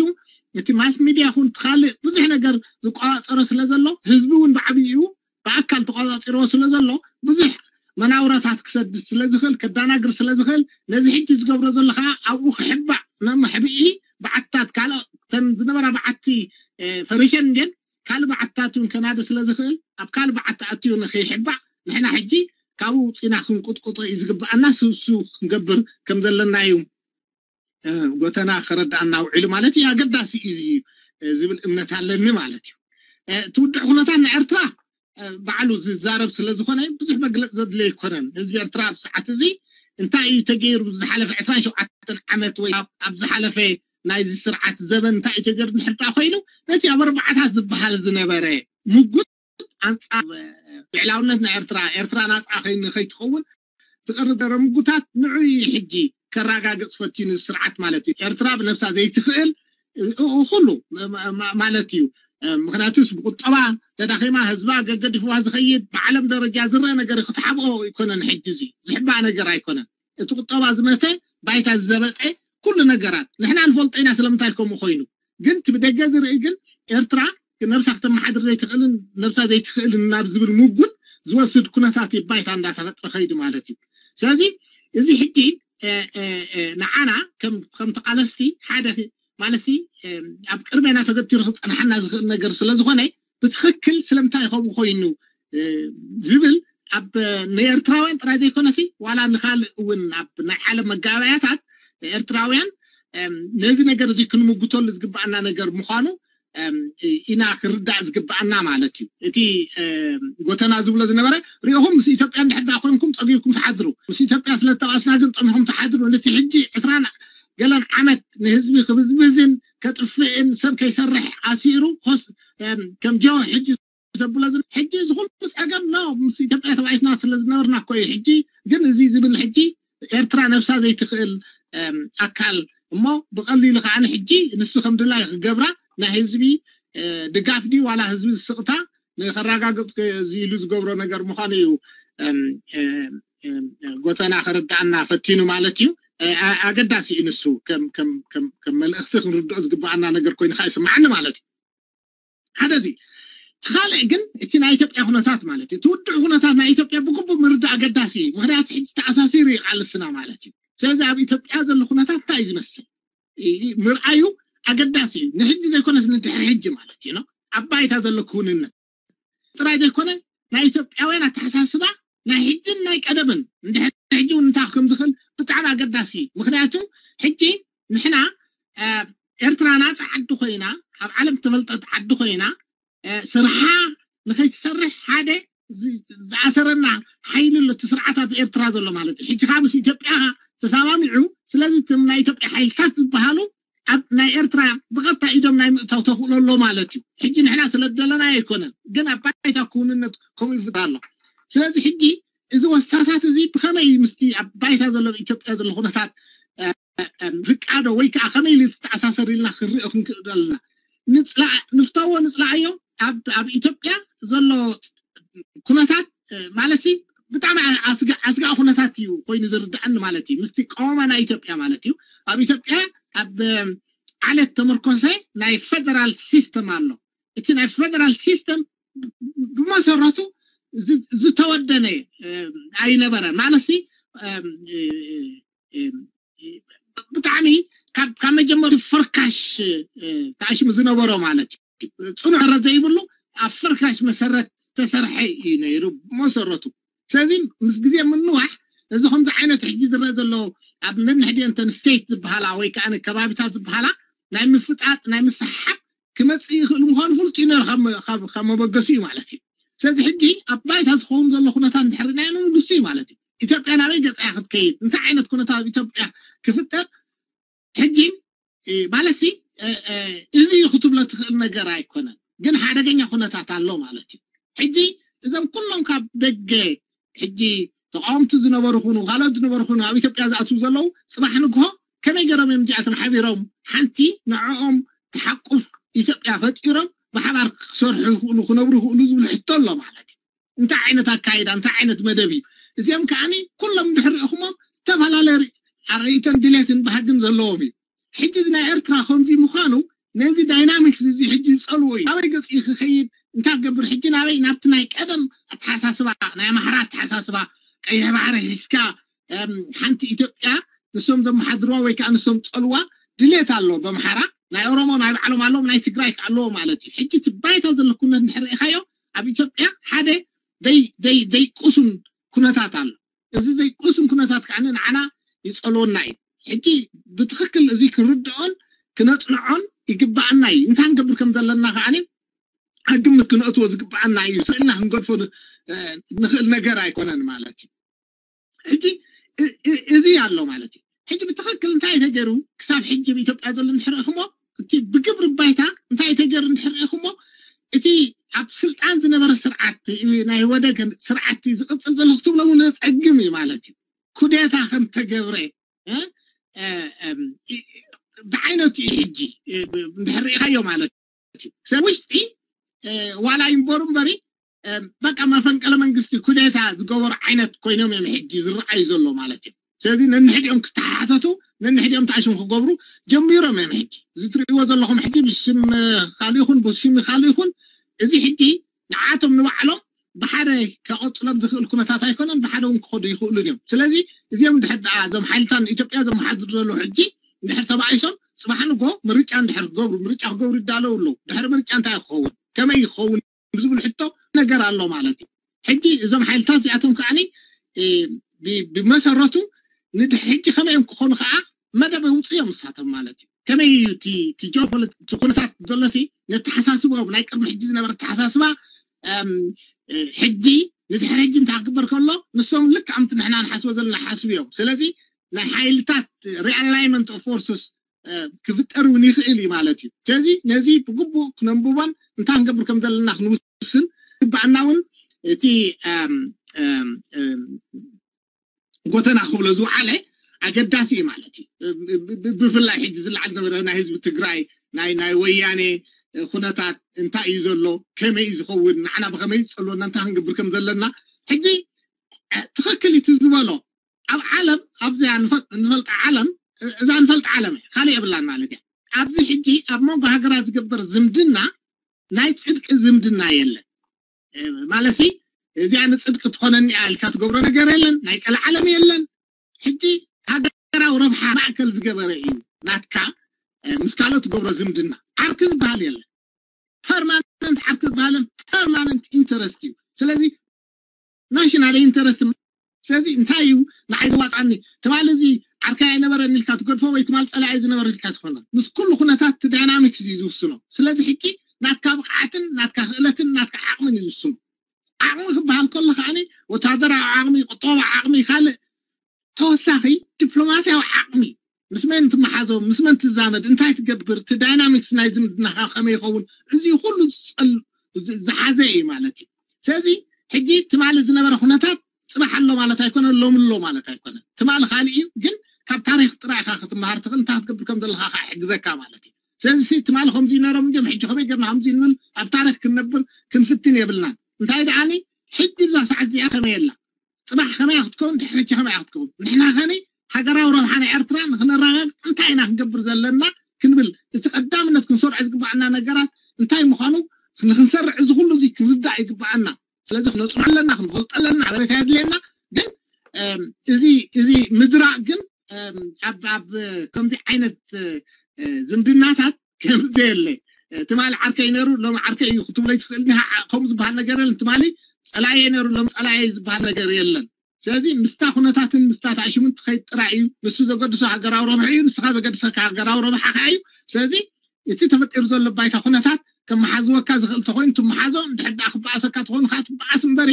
እቲ ማስ ሚድያ ኹን ካልእ ብዙሕ ነገር ዝቋፀሮ ስለ ዘሎ፣ ህዝቢ እውን ብዓብይኡ ብኣካል ተቋፃፂርዎ ስለ ዘሎ፣ ብዙሕ መናውረታት ክሰድድ ስለ ዝኽእል፣ ከዳናግር ስለ ዝኽእል፣ ነዚ ሕጂ ዝገብሮ ዘሎ ከዓ ኣብኡ ክሕባእ፣ መሕብኢ በዓትታት ካልእ፣ ተን ዝነበራ በዓቲ ፈሪሸን ግን ካልእ በዓትታት እውን ከናደ ስለ ዝኽእል፣ ኣብ ካልእ በዓቲ ኣትዩ ንኸይሕባእ ንሕና ሕጂ ካብኡ ውፂና ክንቁጥቁጦ እዩ ዝግብኣና። ስሱ ክንገብር ከም ዘለና እዩ ጎተና ከረዳኣና ውዒሉ ማለት እዩ። ኣገዳሲ እዩ ዝብል እምነት ኣለኒ ማለት እዩ። እቲ ውድዕ ኩነታት ንኤርትራ ባዕሉ ዝዛረብ ስለ ዝኾነ ብዙሕ መግለፂ ዘድልዮ ኣይኮነን። ህዝቢ ኤርትራ ኣብ ሰዓት እዚ እንታይ እዩ ተገይሩ ዝሓለፈ ዕስራን ሸውዓተን ዓመት ወይ ኣብ ዝሓለፈ ናይዚ ስርዓት ዘበን እንታይ እዩ ተገይሩ ንሕርዳ ኮይኑ፣ ነቲ ኣብ ኣርባዓታት ዝበሃል ዝነበረ ምጉት ኣንጻር ልዕላውነት ናይ ኤርትራ፣ ኤርትራ ናጻ ከይትኸውን ዝቐርብ ዘረ ምጉታት ንዑ ሕጂ ከረጋግጽ ፈቲኑ ስርዓት ማለት እዩ። ኤርትራ ብነብሳ ዘይትኽእል ኩሉ ማለት እዩ። ምክንያቱስ ብቁጠባ ተዳኺማ፣ ህዝባ ገገዲፍዋ ዝኸይድ ብዓለም ደረጃ ዝረአ ነገር ክትሓብኦ ኣይኮነን። ሕጂ እዚ ዝሕባእ ነገር ኣይኮነን። እቲ ቁጠባ ዝመተ፣ ባይታ ዝዘበጠ፣ ኩሉ ነገራት ንሕና ንፈልጦ ኢና ስለምንታይ ከምኡ ኮይኑ። ግን እቲ ብደገ ዝርኢ ግን ኤርትራ ነብሳ ክተመሓድር ዘይትኽእልን ነብሳ ዘይትኽእልን ናብ ዝብል ምጉት ዝወስድ ኩነታት እዩ ባይታ እንዳተፈጥረ ከይዱ ማለት እዩ። ስለዚ እዚ ሕጂ ንዓና ከም ተቃለስቲ ሓደ ማለት ኣብ ቅድሜና ተገቲሩ ክፀናሓና ዝኽእል ነገር ስለዝኾነ ብትኽክል ስለምንታይ ከምኡ ኮይኑ ዝብል ኣብ ንኤርትራውያን ጥራይ ዘይኮነሲ ዋላ ንካልእ እውን ኣብ ናይ ዓለም መጋበያታት ኤርትራውያን ነዚ ነገር እዚ ክንምጉተሉ ዝግባኣና ነገር ምዃኑ ኢና ክርዳእ ዝግባኣና ማለት እዩ። እቲ ጎተና ዝብሎ ዝነበረ ሪኢኹም ምስ ኢትዮጵያ እንድሕር ዳ ኮይንኩም ጸጊብኩም ትሓድሩ፣ ምስ ኢትዮጵያ ስለ ተባእስና ግን ጠሚኹም ትሓድሩ። ነቲ ሕጂ ዕስራን ገለን ዓመት ንህዝቢ ክብዝብዝን ከጥፍእን ሰብ ከይሰርሕ ኣሲሩ ከም ጆ ሕጂ ዘብሎ ሕጂ ዝኹሉ ጸገም ኖ ምስ ኢትዮጵያ ተባኢስና ስለ ዝነበርና እኮ እዩ። ሕጂ ግን እዚ ዝብል ሕጂ ኤርትራ ነብሳ ዘይትኽእል ኣካል እሞ ብቐሊሉ ከዓ ሕጂ ንሱ ከም ድላይ ክገብራ ናይ ህዝቢ ድጋፍ ድዩ ዋላ ህዝቢ ዝስቕታ ንኸረጋግፅ ኢሉ ዝገብሮ ነገር ምዃኑ እዩ ጎተና ከረዳኣና ፈቲኑ ማለት እዩ። ኣገዳሲ እዩ ንሱ ከም መልእኽቲ ክንርድኦ ዝግባኣና ነገር ኮይኑ ከዓ ይስማዓኒ ማለት እዩ። ሓደ እዚ። እቲ ካልእ ግን እቲ ናይ ኢትዮጵያ ኩነታት ማለት እዩ። እቲ ውድዕ ኩነታት ናይ ኢትዮጵያ ብግቡእ ምርዳእ ኣገዳሲ እዩ። ምክንያቱ ሕጂ ተኣሳሲሩ እዩ ቃልስና ማለት እዩ። ስለዚ ኣብ ኢትዮጵያ ዘሎ ኩነታት እንታይ እዩ ዝመስል ምርኣዩ ኣገዳሲ እዩ። ንሕጂ ዘይኮነስ ንድሕሪ ሕጂ ማለት እዩ። ኣብ ባይታ ዘሎ ክውንነት ጥራይ ዘይኮነ ናይ ኢትዮጵያውያን ኣተሓሳስባ ናይ ሕጅን ናይ ቀደምን እንድሕር ሕጂ እውን እንታይ ከም ዝኽእል ብጣዕሚ ኣገዳሲ እዩ። ምክንያቱ ሕጂ ንሕና ኤርትራ ናፃ ዓዲ ኮይና ኣብ ዓለም ተፈልጠት ዓዲ ኮይና ስርሓ ንኸይትሰርሕ ሓደ ዝኣሰረና ሓይሊ ኣሎ። እቲ ስርዓት ኣብ ኤርትራ ዘሎ ማለት እዩ። ሕጂ ከዓ ምስ ኢትዮጵያ ተሰማሚዑ ስለዚ እቶም ናይ ኢትዮጵያ ሓይልታት ዝበሃሉ ኣብ ናይ ኤርትራ ብቐጥታ ኢዶም ናይ ምእታው ተኽእሎ ኣሎ ማለት እዩ። ሕጂ ንሕና ስለ ዝደለና ኣይኮነን ግን ኣብ ባይታ ክውንነት ከምኡ ይፍጠር ኣሎ። ስለዚ ሕጂ እዚ ወስታታት እዚ ብኸመይ ምስቲ ኣብ ባይታ ዘሎ ኢትዮጵያ ዘሎ ኩነታት ፍቃዶ ወይ ከዓ ከመይ ኢሉ ዝተኣሳሰር ኢልና ክንሪኦ ክንክእል ኣለና። ንፍተዎ ንፅላኣዮ ኣብ ኢትዮጵያ ዘሎ ኩነታት ማለት ብጣዕሚ ኣስጋእ ኩነታት እዩ ኮይኑ ዝርዳእኒ ማለት እዩ። ምስቲ ቀወማ ናይ ኢትዮጵያ ማለት እዩ። ኣብ ኢትዮጵያ ኣብ ዓለት ተመርኮሰ ናይ ፌደራል ሲስተም ኣሎ። እቲ ናይ ፌደራል ሲስተም ብመሰረቱ ዝተወደነ ኣይነበረን ማለት ብጣዕሚ ካብ መጀመርቱ ፈርካሽ ተኣሽሙ ዝነበሮ ማለት እዩ። ፅኑዕ መሰረት ዘይብሉ ኣብ ፈርካሽ መሰረት ዝተሰርሐ እዩ ነይሩ መሰረቱ። ስለዚ ምስ ግዜ ምንዋሕ እዚ ከምዚ ዓይነት ሕጂ ዝረአ ዘሎ ኣብ ነንሕድኤንተን ስቴት ዝበሃላ ወይ ከዓ ከባቢታት ዝበሃላ ናይ ምፍጣጥ ናይ ምስሓብ ክመፅእ ይኽእል ምዃኑ ፍሉጥ እዩ ነይሩ ካብ መበገሲ እዩ ማለት እዩ። ስለዚ ሕጂ ኣብ ባይታ ዝኸውን ዘሎ ኩነታት እንድሕር ናይ ንሱ እዩ ማለት እዩ። ኢትዮጵያ ናበይ ገፃ ክትከይድ እንታይ ዓይነት ኩነታት ኣብ ኢትዮጵያ ክፍጠር ሕጂ ማለት እዚ እዩ ክትብሎ ትኽእል ነገር ኣይኮነን። ግን ሓደገኛ ኩነታት ኣሎ ማለት እዩ። ሕጂ እዞም ኩሎም ካብ ደገ ሕጂ ተቃወምቲ ዝነበሩ ኩኑ ካልኦት ዝነበሩ ኩኑ ኣብ ኢትዮጵያ ዝኣትዉ ዘለዉ ጽባሕ ንግሆ ከመይ ገይሮም እዮም እዚኣቶም ሓቢሮም ሓንቲ ንዕኦም ትሓቁፍ ኢትዮጵያ ፈጢሮም ብሓባር ክሰርሑ ይኽእሉ ክነብሩ ይኽእሉ ዝብል ሕቶ ኣሎ ማለት እዩ። እንታይ ዓይነት ኣካይዳ እንታይ ዓይነት መደብ እዩ እዚኦም ከዓኒ ኩሎም እንድሕር ርኢኹሞ ዝተፈላለየ ርእይቶን ድሌትን ባህግን ዘለዎም እዩ። ሕጂ እዚ ናይ ኤርትራ ከምዚ ምዃኑ ነዚ ዳይናሚክስ እዚ ሕጂ ዝጸልዎ እዩ ኣበይ ገጽ ክኸይድ እንታይ ክገብር ሕጂ ናበይ ናብቲ ናይ ቀደም ኣተሓሳስባ ናይ ኣምሓራ ኣተሓሳስባ ቀይሕ ባሕሪ ሒዝካ ሓንቲ ኢትዮጵያ ንሶም ዘመሓድርዋ ወይ ከዓ ንሶም ዝጸልዋ ድሌት ኣሎ በምሓራ ናይ ኦሮሞ ናይ ባዕሎም ኣለዎም ናይ ትግራይ ኣለዎ ማለት እዩ። ሕጂ እቲ ባይታ ዘሎ ኩነት እንድሕር ርኢኻዮ ኣብ ኢትዮጵያ ሓደ ዘይቁሱን ኩነታት ኣሎ። እዚ ዘይቁሱን ኩነታት ከዓ ንዓና ይጸልወና እዩ። ሕጂ ብትኽክል እዚ ክንርድኦን ክነጽንዖን ይግባኣና እዩ። እንታይ ንገብር ከም ዘለና ከዓ ኣብ ግምት ክነእትዎ ዝግባኣና እዩ። ስእልና ክንገድፎ ንኽእል ነገር ኣይኮነን ማለት እዩ። ሕጂ እዚ ኣሎ ማለት እዩ። ሕጂ ብትኽክል እንታይ ተገይሩ ክሳብ ሕጂ ኣብ ኢትዮጵያ ዘሎ እንድሕር ኢኹሞ እቲ ብግብሪ ባይታ እንታይ ተገይሩ እንድሕር ኢኹሞ እቲ ኣብ ስልጣን ዝነበረ ስርዓት ናይ ወደገ ስርዓት ዝቕፅል ዘሎ ክትብሎ እውን ዘፀግም እዩ ማለት እዩ። ኩዴታ ከም ተገብረ ብዓይነቱ እዩ ሕጂ እንድሕር ርኢኻዮ ማለት እዩ። ሰብ ውሽጢ ዋላ ይንበሩ እምበሪ በቃ መፈንቀለ መንግስቲ ኩዴታ ዝገበሩ ዓይነት ኮይኖም እዮም ሕጂ ዝረኣዩ ዘሎ ማለት እዩ። ስለዚ ነንሕድኦም ክተሓተቱ ነንሕድኦም ተኣሽም ክገብሩ ጀሚሮም እዮም ሕጂ። እዚ ትርእይዎ ዘለኹም ሕጂ ብሽም ካልእ ይኹን ብሽም ካልእ ይኹን እዚ ሕጂ ንዓቶም ንባዕሎም ብሓደ ከቐፅሎም ዝኽእል ኩነታት ኣይኮነን። ብሓደ እውን ክኸዱ ይኽእሉን እዮም። ስለዚ እዚኦም ድሕር ደኣ እዞም ሓይልታት ንኢትዮጵያ ዘመሓድሩ ዘለዉ ሕጂ እንድሕር ተባኢሶም ፅባሕ ንጎ ምርጫ እንድሕር ክገብሩ ምርጫ ክገብሩ ይዳለዉ ኣለዉ። ድሕሪ ምርጫ እንታይ ክኸውን ከመይ ይኸውን ዝብል ሕቶ ነገር ኣሎ ማለት እዩ። ሕጂ እዞም ሓይልታት እዚኣቶም ከዓኒ ብመሰረቱ ንድሕሪ ሕጂ ከመይ እዮም ክኾኑ ከዓ መደብ የውፅኡ እዮም ንሳቶም ማለት እዩ። ከመይ እዩ እቲ ጂኦፖለቲ ኩነታት ዘሎሲ ነተሓሳስቦም ናይ ቅድሚ ሕጂ ዝነበረ ኣተሓሳስባ ሕጂ ንድሕሪ ሕጂ እንታይ ክግበር ከሎ ንሶም ልክዕ ከምቲ ንሕና ንሓስቦ ዘለና ሓስቡ እዮም። ስለዚ ናይ ሓይልታት realignment of forces ክፍጠር እውን ይኽእል እዩ ማለት እዩ። ስለዚ ነዚ ብግቡእ ክነንብቦን እንታይ ክንገብር ከም ዘለና ክንውስን ግባኣና እውን እቲ ጎተና ክብሎ ዝውዓለ ኣገዳሲ እዩ ማለት እዩ። ብፍላይ ሕጂ ዝለዓል ነበረ ናይ ህዝቢ ትግራይ ናይ ናይ ወያኔ ኩነታት እንታይ እዩ ዘሎ ከመይ እዩ ዝኸውን ንዓና ብከመይ ዝፀልወና እንታይ ክንገብር ከም ዘለና ሕጂ ትኽክል እቲ ዝበሎ ኣብ ዓለም ኣብዚኣ ንፈልጣ ዓለም እዛ ንፈልጣ ዓለም ካልእ የብላን ማለት እያ። ኣብዚ ሕጂ ኣብ መንጎ ሃገራት ዝግበር ዝምድና ናይ ፅድቂ ዝምድና የለን። ማለትሲ እዚኣ ንፅድቂ ትኾነኒ እያ ኢልካ ትገብሮ ነገር የለን። ናይ ቀልዓለም የለን። ሕጂ ሃገራዊ ረብሓ ማእከል ዝገበረ እዩ ናትካ ምስ ካልኦት ትገብሮ ዝምድና። ዓርኪ ዝበሃል የለን። ፐርማነንት ዓርኪ ዝበሃልን ፐርማነንት ኢንተረስት እዩ። ስለዚ ናሽናል ኢንተረስት ስለዚ እንታይ እዩ ንዓይ ዝዋፃኒ ትማሊ እዚ ዓርካይ ኣይነበረን ኢልካ ትገድፎ ወይ ትማሊ ፀላኢ ዝነበረ ኢልካ ትኾኖ ምስ ኩሉ ኩነታት እቲ ዳይናሚክስ እዩ ዝውስኖ። ስለዚ ሕጂ ናትካ ብቕዓትን ናትካ ክእለትን ናትካ ዓቕምን እዩ ዝውስኖ። ዓቕሚ ክበሃል ከሎ ከዓኒ ወታደራዊ ዓቕሚ ቁጠባዊ ዓቕሚ ካልእ ተወሳኺ ዲፕሎማስያዊ ዓቕሚ ምስ መን ትመሓዞ ምስ መን ትዛመድ እንታይ ትገብር እቲ ዳይናሚክስ ናይ ዝምድናኻ ከመይ ይኸውን እዚ ኩሉ ዝሓዘ እዩ ማለት እዩ። ስለዚ ሕጂ ትማሊ ዝነበረ ኩነታት ፅባሕ ኣሎ ማለት ኣይኮነን ሎሚ ኣሎ ማለት ኣይኮነን። ትማሊ ካልእ እዩ ግን ካብ ታሪክ ጥራይ ኢኻ ክትመሃር ትኽእል እንታይ ክትገብር ከም ዘለኻ ከዓ ይሕግዘካ ማለት እዩ። ስለዚ ትማሊ ከምዚ ነሮም እንዲም ሕጂ ከመይ ገርና ከምዚ ንብል ኣብ ታሪክ ክንነብር ክንፍትን የብልናን። እንታይ ደኣኒ ሕጂ ብዛ ሰዓት እዚኣ ከመይ ኣላ ፅባሕ ከመይ ክትከውን ድሕረቻ ከመይ ክትከውን ንሕና ከኒ ሃገራዊ ረብሓ ናይ ኤርትራ ንክነረጋግፅ እንታይ ኢና ክንገብር ዘለና ክንብል እቲ ቀዳምነት ክንሰርዖ ዝግባኣና ነገራት እንታይ ምዃኑ ንክንሰርዕ እዚ ኩሉ እዚ ክንርዳእ ይግባኣና። ስለዚ ክነፅኖ ኣለና ክንፈልጦ ኣለና ሓበሬታ የድልየና። ግን እዚ እዚ ምድራቅ ግን ኣብ ኣብ ከምዚ ዓይነት ዝምድናታት ከምዚ የለ ትማሊ ዓርከይ ነሩ ሎም ዓርከይ እዩ ክትብለይ ትኽእል ከምኡ ዝበሃል ነገር የለን። ትማሊ ፀላየ ነሩ ሎም ፀላየ ዝበሃል ነገር የለን። ስለዚ ምስታ ኩነታትን ምስታ ተኣሽሙን ትኸይድ ጥራይ እዩ። ንሱ ዘገድሶ ሃገራዊ ረብሒ እዩ። ንስኻ ዘገድሰካ ሃገራዊ ረብሓ ከዓ እዩ። ስለዚ እቲ ተፈጢሩ ዘሎ ባይታ ኩነታት ከመሓዝወካ ዝኽእል ተኮይኑ ትመሓዞ። እንድሕር ደኣ ክበኣሰካ ተኾይኑ ከዓ ትበኣስ እምበሪ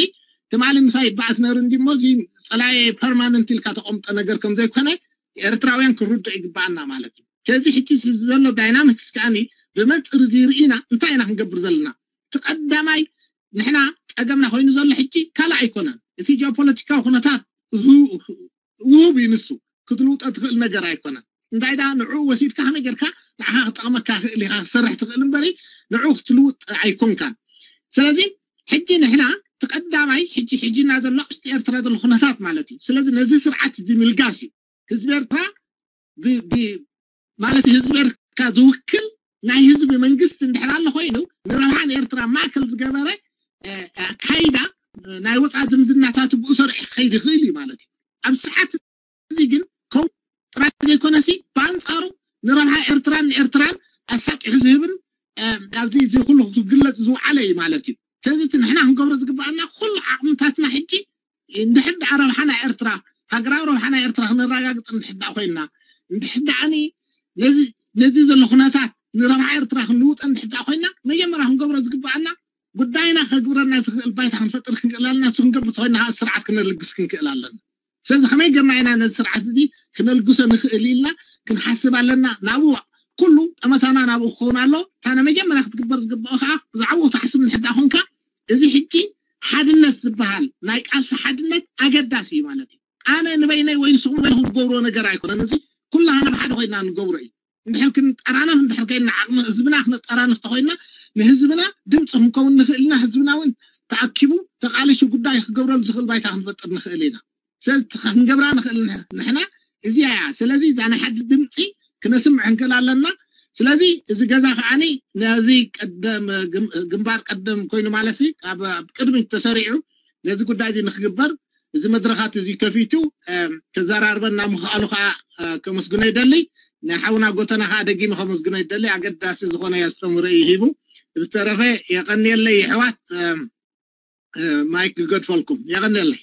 ትማሊ ምሳይ ይበኣስ ነሩ እንዲሞ እዚ ፀላየ ፐርማነንት ኢልካ ተቐምጦ ነገር ከም ዘይኮነ ኤርትራውያን ክንርድኦ ይግበኣና ማለት እዩ። ከዚ ሕጂ ዘሎ ዳይናሚክስ ከዓኒ ብመንፅር እዚ ርኢና እንታይ ኢና ክንገብር ዘለና? እቲ ቀዳማይ ንሕና ጸገምና ኮይኑ ዘሎ ሕጂ ካልእ ኣይኮነን። እቲ ጂኦፖለቲካዊ ኩነታት ውሁብ እዩ፣ ንሱ ክትልውጦ ትኽእል ነገር ኣይኮነን። እንታይ ደኣ ንዕኡ ወሲድካ ከመይ ጌርካ ንዓኻ ክጠቕመካ ክእል ኢኻ ክሰርሕ ትኽእል እምበሪ ንዕኡ ክትልውጥ ኣይኮንካን። ስለዚ ሕጂ ንሕና እቲ ቀዳማይ ሕጂ ሕጂና ዘሎ ውሽጢ ኤርትራ ዘሎ ኩነታት ማለት እዩ። ስለዚ ነዚ ስርዓት እዚ ምልጋስ እዩ። ህዝቢ ኤርትራ ብ- ብ- ማለት ህዝቢ ኤርትራ ዝውክል ናይ ህዝቢ መንግስቲ እንድሕር ኣሎ ኮይኑ ንረብሓ ንኤርትራ ማእከል ዝገበረ ኣካይዳ ናይ ወፃኢ ዝምድናታት ብኡ ሰሪዑ ክኸይድ ይኽእል እዩ ማለት እዩ። ኣብ ሰዓት እዚ ግን ከምኡ ጥራይ ዘይኮነሲ ብኣንፃሩ ንረብሓ ኤርትራን ንኤርትራን ኣሳጢሑ ዝህብን ኣብዚ እዚ ኩሉ ክግለፅ ዝውዓለ እዩ ማለት እዩ። ስለዚ እቲ ንሕና ክንገብሮ ዝግበኣና ኩሉ ዓቕምታትና ሕጂ እንድሕር ደኣ ረብሓ ናይ ኤርትራ ሃገራዊ ረብሓ ናይ ኤርትራ ክነረጋግፅ እንድሕር ደኣ ኮይና እንድሕር ደኣኒ ነዚ ነዚ ዘሎ ኩነታት ንረብሓ ኤርትራ ክንልውጠ እንድሕር ደኣ ኮይና መጀመርያ ክንገብሮ ዝግበኣና ጉዳይና ከግብረና ዝኽእል ባይታ ክንፈጥር ክንክእል ኣለና። እሱ ክንገብር ተኮይና ከዓ ስርዓት ክነልግስ ክንክእል ኣለና። ስለዚ ከመይ ገርና ኢና ነዚ ስርዓት እዚ ክነልግሶ ንኽእል ኢልና ክንሓስብ ኣለና። ናብኡ ኩሉ ጠመታና ናብኡ ክኸውን ኣሎ። እታ መጀመርያ ክትግበር ዝግብኦ ከዓ ብዛዕባኡ ትሓስብ እንድሕር ደኣ ኮንካ እዚ ሕጂ ሓድነት ዝበሃል ናይ ቃልሲ ሓድነት ኣገዳሲ እዩ ማለት እዩ። ኣነ ንበይነይ ወይ ንስኹም ንበይንኹም ትገብርዎ ነገር ኣይኮነን። እዚ ኩላህና ብሓደ ኮይና ንገብሮ እዩ። እንድሕር ክንጠራነፍ እንድሕር ኮይና ዓቕሚ ህዝብና ክነጠራንፍ ተኮይና ንህዝብና ድምፂ ክንከውን ንኽእልና ህዝብና እውን ተኣኪቡ ተቃሊሱ ጉዳይ ክገብረሉ ዝኽእል ባይታ ክንፈጥር ንኽእል ኢና። ስለዚ ክንገብራ ንኽእል ንሕ- ንሕና እዚኣ እያ። ስለዚ እዛ ናይ ሓዲ ድምፂ ክነስምዕ ክንክእል ኣለና። ስለዚ እዚ ገዛ ከዓኒ ነዚ ቀደም ግም- ግንባር ቀደም ኮይኑ ማለት ሲ ኣብ ኣብ ቅድሚት ተሰሪዑ ነዚ ጉዳይ እዚ ንክግበር እዚ መድረኻት እዚ ከፊቱ እም፣ ከዘራርበና ምኽኣሉ ከዓ እ፣ ከመስግኖ ይደሊ። ናይ ሓውና ጎተና ከዓ ደጊመ ከመስግኖ ይደሊ። ኣገዳሲ ዝኾነ የስተምሮ እዩ ሂቡ። ብዝተረፈ የቐንየለይ የሕዋት እም፣ እ፣ ማይክ ክገድፈልኩም የቐንየለይ።